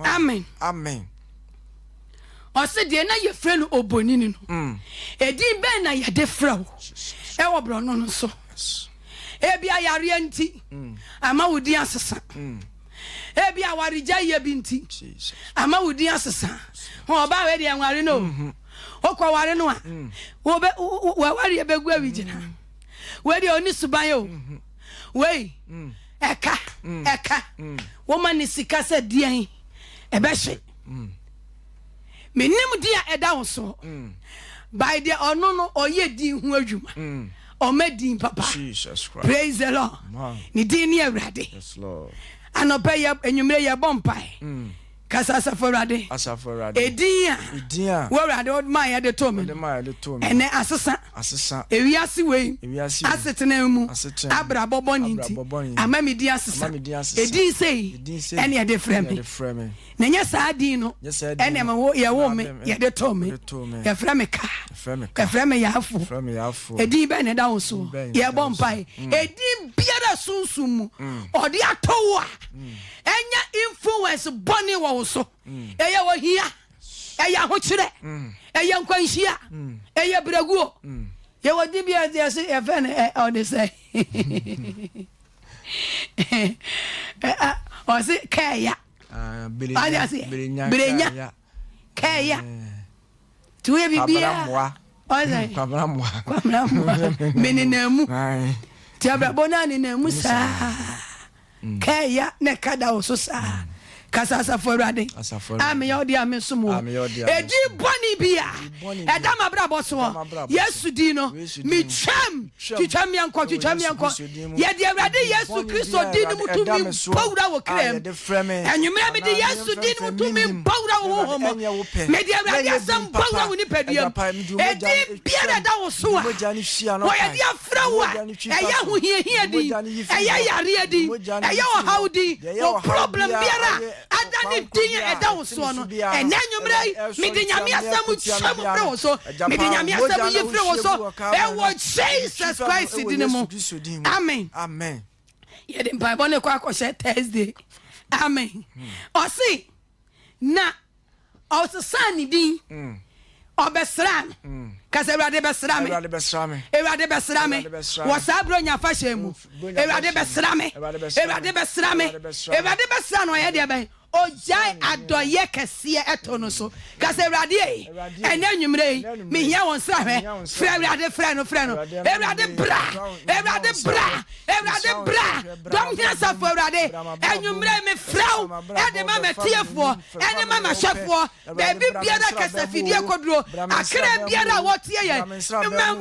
Amen. Amen. Ɔse deɛ na yɛfrɛ no obonini no, mm. ɛdin bɛn na yɛde frɛ wo ɛwɔ borɔno no so? Ebia yareɛ nti ama wo din asesa. Ebia awaregyaeɛ bi nti ama wo din asesa. Ɔbaa wei deɛ nware no o. Mm-hmm. Wokɔ ware no a, mm. wawareɛ bɛgu awigyina. Mm. Wei deɛ ɔni suban o. Mm-hmm. Wei mm. ɛka ɛka woma ne sika sɛ deɛn ɛbɛhye. Menim din a ɛda wo soɔ. Mm. By deɛ ɔno no ɔyɛ din ho adwuma. Mm. Ɔma din papa. Jesus Christ. Praise the Lord. Ne din ne Awurade. Yes, Lord. Anɔpɛ yɛ enyimire yɛ bɔ mpae. Mm. Kasa asafo Awurade. Asafo Awurade. Edin a. Edin a. Wo Awurade ɔde maa yɛde to me. Ɔde maa yɛde to me. Ɛnɛ asesa. Asesa. Ewiase wei. Ewiase wei. Asetena mu. Asetena mu. Abrabɔ bɔne nti. Abrabɔ bɔne nti. Ama me din asesa. Ama me din asesa. Edin sei. Edin sei. Ɛne ɛde frɛ me. Ɛne ɛde frɛ me. Na ɛnyɛ saa din no ɛna ɛma wo yɛwoo me yɛde too me yɛfrɛ me ka yɛfrɛ me yaafo edin bɛn na ɛda wo soɔ yɛbɔ mpae mm. edin biara sunsun mu mm. ɔde ato wo a mm. ɛnyɛ influence bɔne wɔ wo so ɛyɛ ohia ɛyɛ ahokyerɛ ɛyɛ nkwanhyia ɛyɛ brɛguo yɛwɔ din bi a yɛfrɛ no ɔde sɛ ɔse kɛɛya wade aseɛ berenya kɛɛya nti woyɛ biribiaa ɔsɛ kwamena mmoa kwamena mmoa menenamu nti abrabɔ no a nenamu saa kɛɛya na ɛka da wo so saa kasa asafo awurade a meyɛ wo deɛ a mesom wɔ ɛdin bɔne bi a ɛda m'abrabɔ soɔ Yesu din no metwam Twitwa meɛnkɔ, twitwa meɛnkɔ. Yɛde Awurade Yesu Kristo din no mu tumi bɔ wura wɔ kra mu. Anwummerɛ mede Yesu din no mu tumi bɔ wura wɔ honhom mu. Mede Awurade asɛm bɔ wura wɔ nipadua mu. Edin biara ɛda wo so a wɔyɛde afrɛ wo a ɛyɛ ahohiahia din, ɛyɛ yareɛ din, ɛyɛ ɔhaw din, wo problem biara ada ne din a ɛda wo soɔ no, ɛnnɛ anwummerɛ yi, mede Nyame asɛm twa mu firi wo so, mede Nyame asɛm yi firi wo so, ɛwɔ Jesus Christ din mu, amen. Amen. Yɛde mpaebɔ no kɔ akɔhyɛ Thursday. Amen. Ɔse, na Ɔsesaa ne din. Ɔbɛsraa no. Ka sɛ, Awurade bɛsra me. Awurade bɛsra me. Awurade bɛsra me. Wɔ saa Buronya afahyɛ yi mu. Awurade bɛsra me. Awurade bɛsra me. Awurade bɛsra no ɔyɛ deɛ bɛn? Ɔgyae adɔyɛ kɛseɛ ɛto no so. Ka sɛ, Awurade ei, ɛnɛ anwummerɛ yi, mehia wo nsrahwɛ. Frɛ Awurade, frɛ no, frɛ no. Awurade bra! Awurade bra! Awurade bra! Dɔm hene asafo Awurade, anwummerɛ yi mefrɛ wo ɛde ma m'atiefoɔ. Ɛne ma m'ahwɛfoɔ, baabi biara kasafidie kɔduro, akra biara a wɔtie yɛn,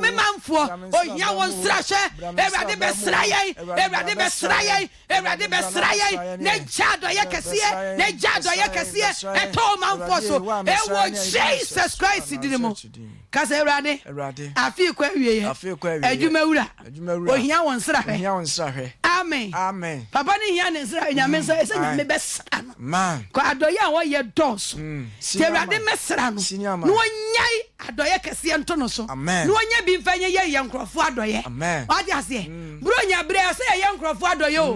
me manfoɔ, ohia wɔn nsrahwɛ, Awurade bɛsra yɛn, Awurade bɛsra yɛn, Awurade bɛsra yɛn, na gya adɔeɛ kɛseɛ, na. Na gya adɔeɛ kɛseɛ ɛtɔ ɔmanfoɔ so ɛwɔ Jesus Christ dini mu. Ka sɛ, Awurade, afe rekɔ awieɛ, adwumawura, ohia wo nsrahwɛ. Amen. Papa no hia ne nsrahwɛ, Nyame nsa, ɛsɛ Nyame bɛsra no. Kɔ adɔeɛ a wɔyɛ dɔɔso. Nti Awurade mmɛsra no, na ɔnyae adɔeɛ kɛseɛ nto no so, na ɔnya bi mfa nyɛ yɛ nkurɔfoɔ adɔeɛ. Wate aseɛ? Buronya berɛ ɛsɛ yɛyɛ nkurɔfoɔ adɔeɛ o.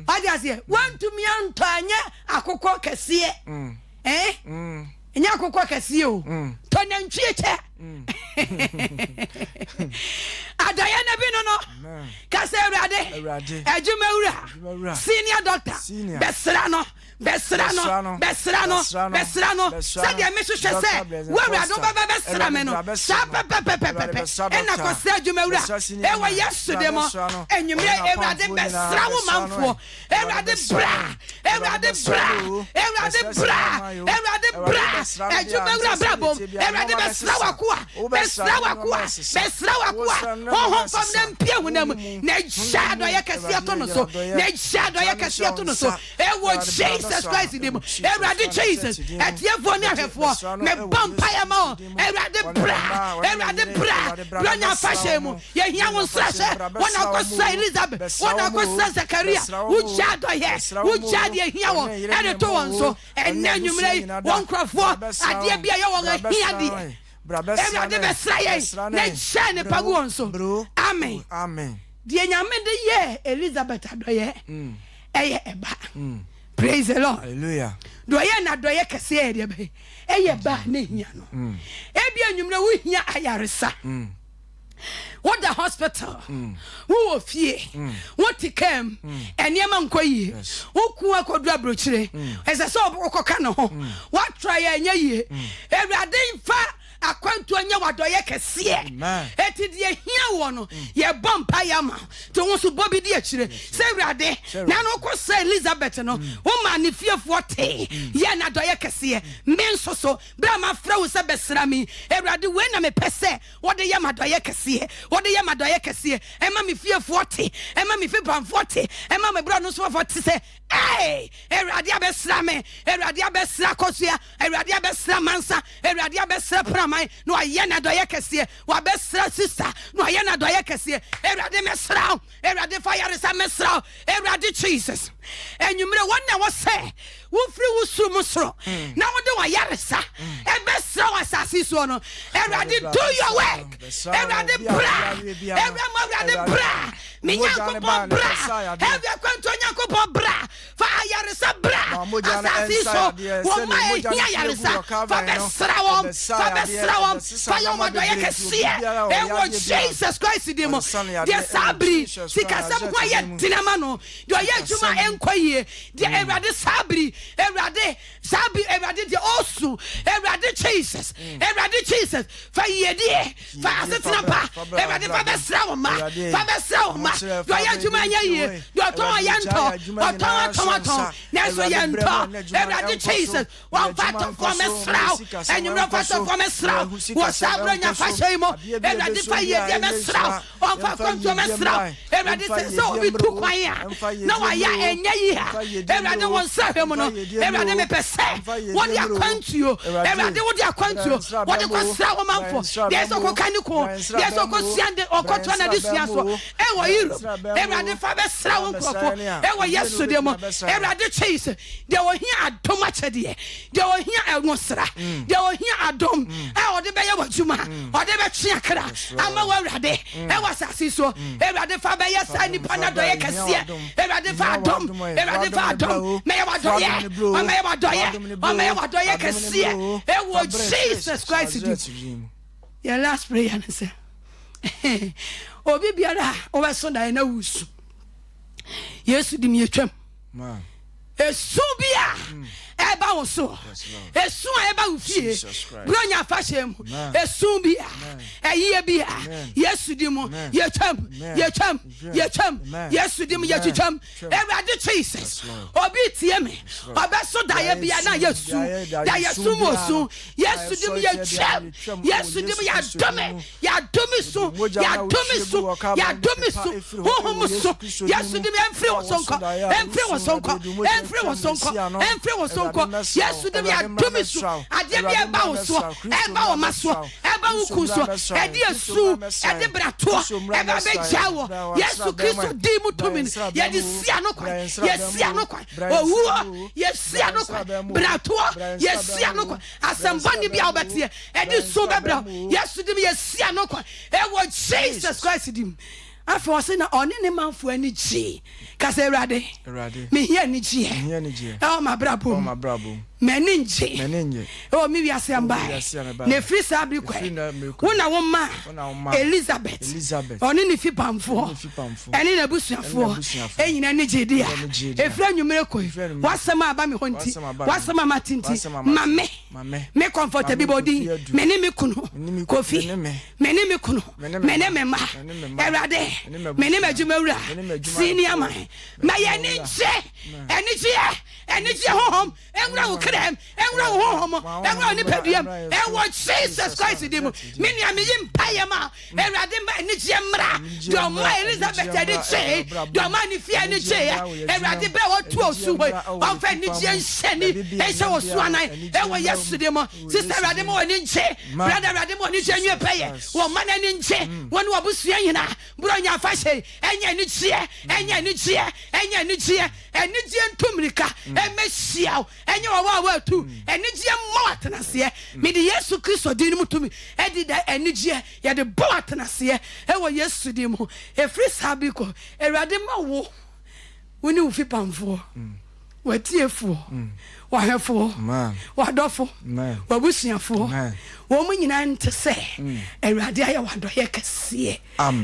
Wate aseɛ? Wantumi antɔ anyɛ akokɔ kɛseɛ. Eh? Ɛnyɛ akokɔ kɛseɛ o. Tɔ nantwie kyɛ. Adɔeɛ no bi no no. Ka sɛ Awurade, adwuma wura, senior doctor, bɛsra no, bɛsra no, bɛsra no, bɛsra no, sɛdeɛ mehwehwɛ sɛ wo Awurade wobɛba bɛsra me no, saa pɛpɛpɛpɛpɛ ɛna kɔsra adwuma wura ɛwɔ Yesu de mu. Anwummerɛ Awurade bɛsra wo manfoɔ. Awurade bra, Awurade bra, Awurade bra, Awurade bra, adwuma wura bra bom, Awurade bɛsra w'akoa, bɛsra w'akoa, bɛsra w'akoa, honhom fam na mpie honam mu, na gya adɔyɛ kɛseɛ to no so, na gya adɔyɛ kɛseɛ to no so, ɛwɔ Jesus Christ din mu, Awurade Jesus, atiefoɔ ne ahwɛfoɔ, mebɔ mpaeɛ ma wɔn, Awurade bra, Awurade bra, bra nya afahyɛ mu. Yɛhia wo nsrahwɛ. Wo na wokɔsra Elizabeth, wo na wokɔsra Zakaria. Wogyaa adɔyɛ, wogyaa deɛ ɛhia wɔn ɛde to wɔn so. Ɛnnɛ anwummerɛ yi, wo nkurɔfoɔ, adeɛ bi a ɛyɛ wɔn ahiadeɛ, Awurade bɛsra yɛn na gyaa nnepa gu wɔn so. Amen. Deɛ Nyame de yɛɛ Elizabeth adɔyɛ ɛyɛ ɛba. Praise the Lord. Hallelujah. Deɛ ɔyɛ n'adɔyɛ kɛseɛ yɛ deɛ bɛyɛ ɛyɛ ba a ne hia no. Ebi anwummerɛ wohia ayaresa. Woda hospital, wowɔ fie, wote kaa mu, nneɛma nkɔ yie, wo kun akɔduru aburokyire, ɛsɛ sɛ wokɔka ne ho, woatra yɛ ɛnyɛ yie. Awurade mfa akwantuo nyɛ w'adɔyɛ kɛseɛ. Eti deɛ hia wɔ no, yɛbɔ mpaeɛ ama wo. Nti wo nso bɔ bi di akyire sɛ Awurade, na no wokɔ sɛ Elizabeth no, womaa ne fiefoɔ tee, yɛɛ no adɔyɛ kɛseɛ. Me nso so, berɛ a mafrɛ wo sɛ bɛsra me yi, Awurade, wei na mepɛ sɛ Wode yɛ m'adɔeɛ kɛseɛ, wode yɛ m'adɔeɛ kɛseɛ, ɛma me fiefoɔ te, ɛma me fipamfoɔ te, ɛma me borɔno sofoɔ te sɛ, Ei, Awurade abɛsra me, Awurade abɛsra Akosua, Awurade abɛsra Mansa, Awurade abɛsra Praman, na wayɛ n'adɔeɛ kɛseɛ, wabɛsra Sista, na wayɛ n'adɔeɛ kɛseɛ, Awurade mɛsra wo. Awurade fa yaresa mesrɛ wo Awurade Jesus anwummerɛ wɔn na wɔsɛ wofiri wo soro mu soro mm. na wode wayaresa mm. ɛbɛsrɛ wɔ asase soɔ no Awurade do your work Awurade bra Awurade ma Awurade bra me Nyankopɔn bra ɛwɛ kwantuo Nyankopɔn bra Fa ayaresa bra asase yi so. Wɔn mma ehia ayaresa. Fa bɛsra wɔn. Fa bɛsra wɔn. Fa yɛ wɔn adɔeɛ kɛseɛ. Ɛwɔ Jesus Christ din mu. Deɛ saa bere yi sikasɛm ho ayɛ den ama no. Deɛ ɔyɛ adwuma a ɛnkɔ yie. Deɛ Awurade saa bere yi, Awurade, saa bere Awurade deɛ ɔresu. Awurade Jesus, Awurade Jesus, fa yiedie, fa asetena pa. Awurade fa bɛsra wo mma. Fa bɛsra wo mma. Deɛ ɔyɛ adwuma ɛnyɛ yie. Deɛ ɔtɔn a yɛntɔ. Ɔtɔn atɔn atɔn nanso yɛntɔ. Awurade Jesus, wɔmfa atɔfoɔ mɛsra wo. Anwummerɛ fa atɔfoɔ mɛsra wo. Wɔ saa Buronya afahyɛ yi mu, Awurade fa yiedie mɛsra wo. Ɔmfa akwantuo mɛsra wo. Awurade sɛ sɛ obi tu kwan a na wayɛ a ɛnyɛ yie a, Awurade wo nsrahwɛ mu no, Awurade mepɛ sɛ wode akwantuo, Awurade wode akwantuo, wode kɔsra wo manfoɔ. Deɛ sɛ ɔkɔka ne ko, deɛ sɛ ɔkɔsua de ɔkɔtoa n'adesua so ɛwɔ Europe, Awurade fa bɛsra wo nkurɔfoɔ ɛwɔ Yesu din mu. Awurade Jesus, deɛ ɔhia adom akyɛdeɛ, deɛ ɔhia ɛnwosra, deɛ ɔhia adom a ɔde bɛyɛ w'adwuma, ɔde bɛtwe akra ama w'Awurade ɛwɔ asase so. Awurade fa bɛyɛ saa nipa no adɔyɛ kɛseɛ. Awurade fa adom, Awurade fa adom, mɛyɛ w'adɔyɛ, ɔmɛyɛ w'adɔyɛ, ɔmɛyɛ w'adɔyɛ kɛseɛ ɛwɔ Jesus Christ din. Yɛ last prayer ne sɛ obi biara a wobɛso daeɛ na wusu Yesu di mi atwam. Esu bi a ɛba. ɛba wo so, esu a ɛba wo fie, Buronya afahyɛ mu, esu bi a, ɛyie bi a, Yesu di mu, yɛtwam, yɛtwam, yɛtwam, Yesu di mu, yɛtwitwam. Awurade Jesus, obi tie me, ɔbɛso daeɛ bi a na yɛ su, daeɛ su mu osu, Yesu di mu yɛtwam, Yesu di mu yɛadome. Yɛadome su, yɛadome su, yɛadome su, honhom su. Yesu dim ɛmfiri wo so nkɔ, ɛmfiri wo so nkɔ, ɛmfiri wo so nkɔ, ɛmfiri wo so nkɔ. Yesu dim yɛadome su. Adeɛ bi ɛba wo soɔ, ɛba wo ma soɔ, ɛba wo kun soɔ, ɛde esu, ɛde bratoɔ, ɛba bɛgya wɔ Yesu Kristo din mu tumi no. Yɛde si ano kwan, yɛsi ano kwan. Owuo, yɛsi ano kwan. Bratoɔ, yɛsi ano kwan. Asɛm bɔne bi a wobɛteɛ ɛde su bɛbrɛ wo. Yesu dim yɛsi ano kwan ɛwɔ Jesus Christ dim. Afei ɔse na ɔne ne manfoɔ ani gyee. Ka sɛ Awurade, mehia anigyeɛ ɛwɔ m'abrabɔ mu. M'ani ngye ɛwɔ me wiase a mbaeɛ. Na ɛfiri saa bere kɔɛ, wo na womaa Elizabeth, ɔne ne fipamfoɔ ɛne n'abusuafoɔ nyina ani gyee de a, ɛfiri anwummerɛ kɔ yi, w'asɛm a aba me hɔ nti, w'asɛm a mate nti, ma me, me Comfort Abibodin, me ne me kunu Kofi, me ne me kunu, me ne me mma, Awurade, me ne m'adwumawura, Senior Man, ma yɛn ani ngye, anigyeɛ, anigyeɛ honhom, Nwura wo kra mu, nwura wo honhom mu, nwura wo nipadua mu, ɛwɔ Jesus Christ din mu. Me nua, meyi mpaeɛ ma Awurade ma anigyeɛ mmra. Deɛ ɔma Elizabeth ani gyee, deɛ ɔma ne fie ani gyeeɛ, Awurade berɛ a wɔtu osu hɔ yi, ɔmfa anigyeɛ nhyɛ ni, nhyɛ wɔ su anan, ɛwɔ Yesu din mu. Sister, Awurade ma w'ani ngye. Brother, Awurade ma w'ani gye nwie pɛyɛ. Wɔn mma no ani ngye, wɔne w'abusua nyinaa. Buronya afahyɛ yi, ɛnyɛ anigyeɛ, ɛnyɛ anigyeɛ, ɛnyɛ anigyeɛ. Anigyeɛ ntu mmirika mmɛhyia wo, ɛnyɛ wɔn a wɔatu. Anigyeɛ mmɔ wo atenaseɛ. Mede Yesu Kristo din no mu tumi di da anigyeɛ, yɛde bɔ wo atenaseɛ wɔ Yesu din mu. Ɛfiri saa bere kɔ, Awurade ma wo, wo ne wo fipamfoɔ, w'atiefoɔ, w'ahwɛfoɔ, w'adɔfo, w'abusuafoɔ, wɔn nyinaa nte sɛ Awurade ayɛ w'adɔeɛ kɛseɛ.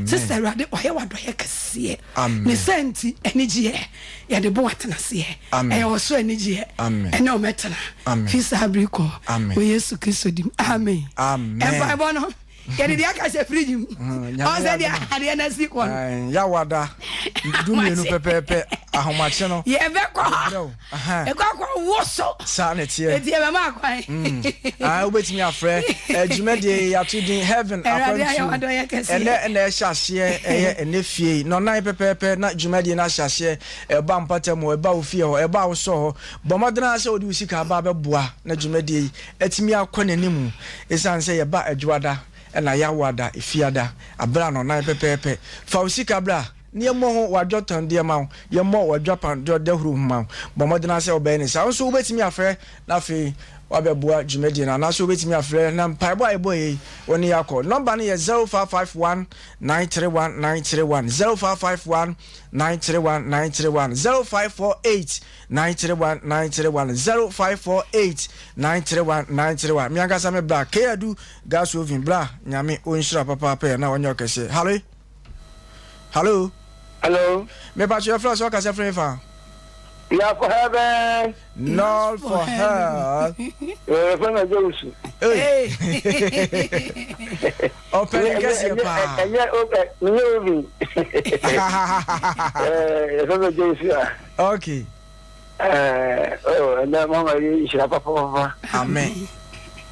Sister Awurade wayɛ w'adɔyɛ kɛseɛ. Ne saa nti anigyeɛ yɛde bo atenaseɛ. Ɛyɛ ɔsoro anigyeɛ ɛne ɔmɛtena fi saa bere kɔ wɔ Yesu Kristo dim. Amen. Mpaebɔ no yɛde deɛ aka hyɛ fridge mu. Ɔn sɛ deɛ adeɛ no asi kɔ no. Yawada 12 pɛpɛɛpɛ ahomakye no. Yɛbɛkɔ hɔ. Ɛkɔ akɔ wo so. Saa na ɛteɛ. Eti ɛbɛma akwan. Ah, wobɛtumi afrɛ dwumadie yi yɛato din Heaven Akwantuo. Ɛnɛ ɛna ɛhyɛ aseɛ ɛyɛ ɛnɛ fie yi. Nɔnan pɛpɛɛpɛ na dwumadie no ahyɛ aseɛ. Ɛba mpata mu hɔ, ɛba wo fie hɔ, ɛba wo sɔ hɔ. Bɔ mmɔden ara sɛ wode wo sika aba abɛboa na dwumadie yi atumi akɔ n'anim. Ɛsiane sɛ yɛba Adwoada ɛna Yawoada, Efiada, aberɛ a nɔnan pɛpɛɛpɛ. Fa wo sika bra. Na yɛmmɔ ho w'adwɔtɔndeɛ ma wo, yɛmmɔ w'adwapadeɛ dahuro ho ma wo. Bɔ mmɔden ara sɛ wobɛyɛ no saa. Wo nso wobɛtumi afrɛ na afei woabɛboa dwumadie no, anaasɛ wobɛtumi afrɛ na mpaebɔ a yɛbɔeɛ yi, wo ne yɛn akɔ. Nɔmba no yɛ 0551 931 931, 0551 931 931, 0548 931 931, 0548 931 931. Me ankasa me bra, K. Adu Gas Oven, bra, Nyame ɔnhyira papaapa yɛ na ɔnyɛ ɔkɛseɛ. Hallo. Hello. Hello. Me pa kyerɛ fla so ɔkasa firi fa. We are for heaven. Not for hell. Yɛ fɛn na jɛ wusu. Ɔpɛ ne kɛseɛ paa. Ɛnyɛ menyɛ obi. Yɛ fɛn na jɛ wusu a. Okay. Ɛɛ ɛnɛ mama yi nhyira papapapa. Amen.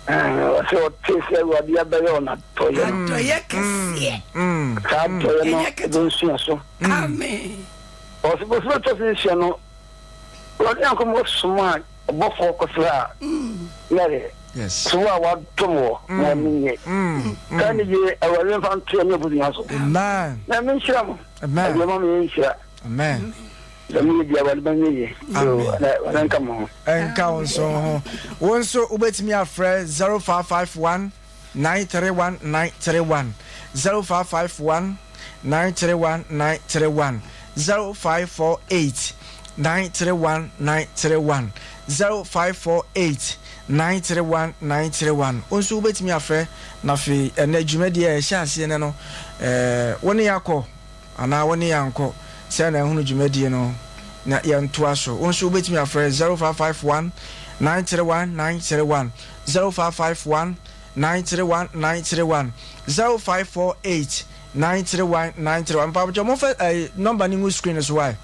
Ɔsɛ ɔte sɛ Awurade abɛyɛ ɔna adɔeɛ no. Adɔeɛ kɛseɛ. Saa adɔeɛ no ɛbɛ nsua so. Amen. Ɔsɛ bosome ɛtɔ so nsia no Awurade Nyankopɔn somaa ɔbɔfoɔ kɔsraa Mary. So wo a wadom wɔ ma w'ani nnye. Saa anigye Awurade mfa nto yɛne abusua so. Amen. Na menhyira mo. Amen. Awurade ma me nhyira. Amen. Sɛ meyɛ bi a, Awurade bɛnyɛ yie. Awurade nka mo ho. Nka wo nso ho. Wo nso wobɛtumi afrɛ 0551 931 931 0551 931 931 0548 931 931 0548 931 931. Wo nso wobɛtumi afrɛ na afei ɛnɛ dwumadie a ɛhyɛ aseɛ nɛ no, wo ne yɛakɔ. Anaa wo ne yɛn ankɔ sɛ na ahunu dwumadie no na yɛntoa so. Wo nso wobɛtumi afrɛ 0551 931 931, 0551 931 931, 0548 931 931. Mpabokyɛ momfa ɛɛ nɔmba no ngu screen no so wae.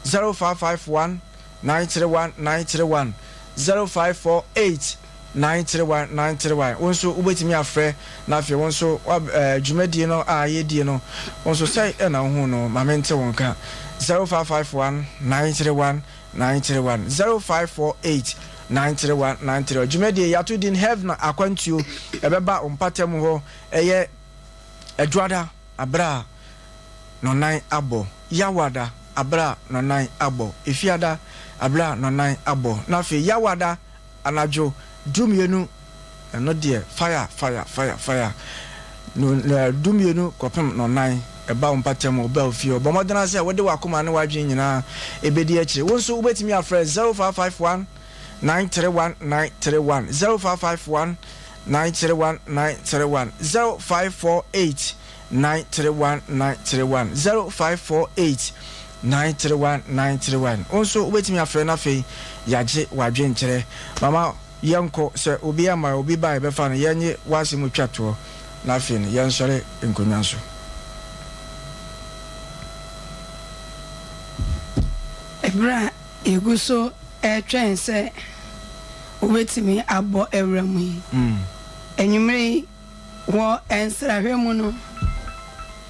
0551 931 931, 0548 931 931. Wo nso wobɛtumi afrɛ na afei wo nso wa ɛɛ dwumadie no a yɛdie no wo nso sɛn ɛna wohu no ma mente wo nka. 0551 931 931 0548 931 931. Dwumadie yɛato din Heaven Akwantuo ɛbɛba wo mpata mu hɔ ɛyɛ Adwoada aberɛ a nɔnan abɔ, Yawada aberɛ a nɔnan abɔ, Efiada aberɛ a nɔnan abɔ, na afei Yawada anadwo dumienu, ɛno deɛ fire fire fire fire, no no dumienu kɔpem nɔnan, ɛba wo mpata mu, ɔba wo fie hɔ. Bɔ mmɔden ara sɛ wode w'akoma ne w'adwene nyinaa ɛbɛdi akyire. Wo nso wobɛtumi afrɛ 0551 931 931, 0551 931 931, 0548 931 931, 0548 931 931. Wo nso wobɛtumi afrɛ na afei yɛagye w'adwenkyerɛ. Mama yɛnkɔ, sɛ obi amma a, obi ba a yɛbɛfa no, yɛnnye w'asɛm twa toɔ na afei no yɛnsɔre nkonnwa so. Ɛberɛ a yɛgu so retwɛn sɛ wobɛtumi abɔ awura mu yi, anwummerɛ yi, Wɔ nsrahwɛ mu no,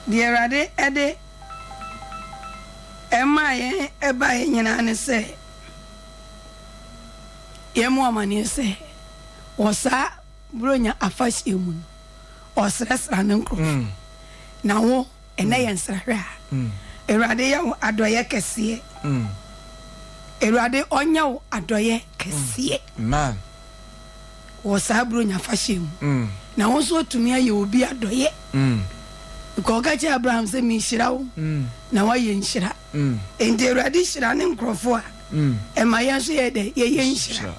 deɛ Awurade de maa yɛn baeɛ nyinaa ne sɛ yɛmmɔ amaneɛ sɛ wɔ saa Buronya afahyɛ mu no, ɔsrɛsra ne nkurɔfoɔ. Na wo, ɛnnɛ yɛ nsrahwɛ a, Awurade yɛ wo adɔeɛ kɛseɛ. Awurade ɔnyɛ wo adɔeɛ kɛseɛ. Wɔ saa Buronya afahyɛ mu. Na wo nso atumi ayɛ obi adɔeɛ. Nka ɔka kyerɛ Abraham sɛ mehyira wo na woayɛ nhyira. Enti Awurade hyira ne nkurɔfoɔ a, ɛma yɛn nso yɛyɛ dɛ? Yɛyɛ nhyira.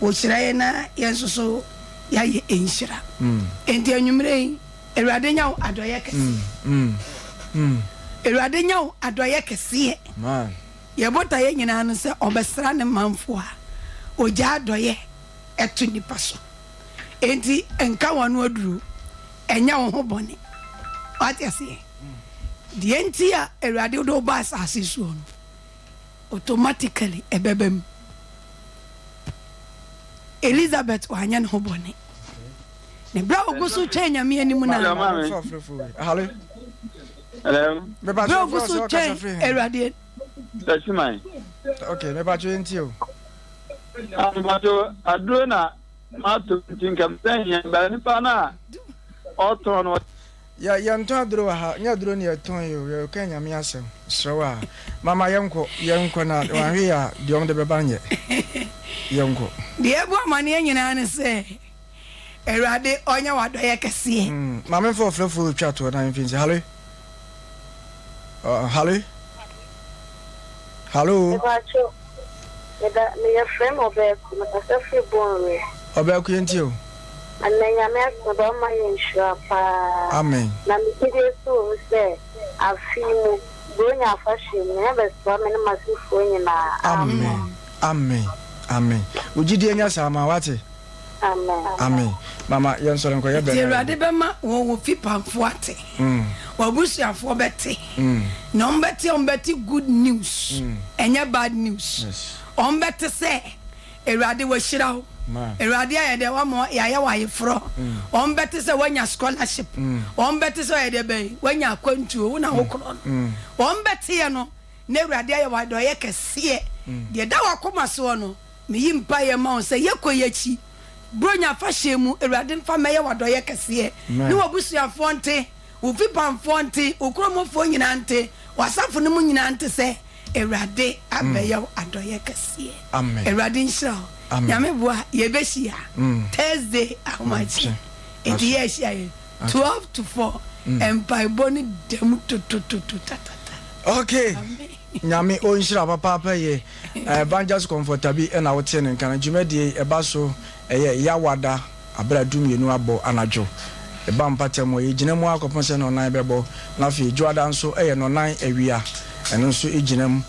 Wɔhyira yɛn na yɛn nso so yɛayɛ nhyira. Enti anwummerɛ yi, Awurade nya wo adɔeɛ kɛseɛ. Awurade nya wo adɔeɛ kɛseɛ. Yɛn botaeɛ nyinaa ne sɛ ɔbɛsra ne manfoɔ a ɔgya adɔeɛ to nnipa so. Enti nka w'ano aduro, ɛnyɛ wo ho bɔne. Wate aseɛ? Deɛ nti a Awurade de wo ba asase soɔ no, automatically ɛbɛba mu. Elizabeth wanyɛ ne ho bɔne. Ne berɛ a ɔgu so twɛn Nyame anim no a. Hello. Bere ogu so twɛn Awurade. Tɛsiman. Ok, mepatwo yɛn ti o. Ah, mepatwo aduro na mato nti nka mesɛ hia ba nipa no a ɔtɔn no. Yɛ yɛntɔn aduro wɔ ha, nyɛ aduro ne yɛtɔn yi o, yɛka nyame asɛm. Serɛ wo a, mama yɛnkɔ, yɛnkɔ na wanhwe yɛ a deɛ ɔmo de bɛba nyɛ. Yɛnkɔ. Deɛ ɛbɔ amaneɛ nyinaa ne sɛ. Awurade ɔnyɛ w'adɔeɛ kɛseɛ. Mm, maame nfa ɔfrɛfoɔ retwa toɔ na mfi nsi. Hallo? Uh, hallo? Hallo? Mepacho, meda, meyɛ frɛ me ɔbɛɛko, mekasa firi Bonwire. Ɔbɛɛko yɛn tie o. Ɛnɛ Nyame asɛm ba ma yɛ nhyira paa. Amen. Na me gyidie so wɔ mu sɛ afe yi mu, Buronya afahyɛ mu, Nyame bɛsoa me ne m'asefoɔ nyinaa. Amen. Amen. Amen. Wo gyidie nyɛ saa ma wate. Amen. Amen mama yɛn sɔre nkɔ yɛ bɛn. Nti Awurade bɛma wɔn wɔ fipamfoɔ ate, wɔn abusuafoɔ bɛte, na wɔn bɛte wɔn bɛte good news, ɛnyɛ bad news. Wɔn bɛte sɛ Awurade wahyira wo, Awurade ayɛ dɛ wama yɛayɛ wɔ ayeforɔ. Wɔn bɛte sɛ wanya scholarship, wɔn bɛte sɛ ɔyɛ dɛ bɛn wanya akwantuo, wo na wokorɔ no. Wɔn bɛteɛ no na Awurade ayɛ wɔ adɔeɛ kɛseɛ. Deɛ ɛda w'akoma soɔ no. Meyi mpaeɛ ma wo sɛ yɛkɔ yi akyi, Buronya afahyɛ mu, Awurade mfa mmɛyɛ w'adɔeɛ kɛseɛ, ne w'abusuafoɔ nte, wo fipamfoɔ nte, wo kuromfoɔ nyinaa nte, w'asafo no mu nyinaa nte sɛ Awurade abɛyɛ wo adɔeɛ kɛseɛ. Awurade nhyira wo. Nyame boa yɛbɛhyia Thursday ahomakye. Enti yɛahyia yɛ 12 to 4 mpaebɔ no da mu totototo tatata. Okay. Nyame ɔnhyira papaapa yie. Evangelist Comforter bi na wotee ne nka no. Dwumadie yi ɛba so ɛyɛ Yawada aberɛ a dumienu abɔ anadwo. Ɛba mpata mu a yɛgyina mu ara kɔpem sɛ nnɔnnan bɛbɔ. Na afei Dwoada nso ɛyɛ nnɔnnan awia. Ɛno nso gyina mu.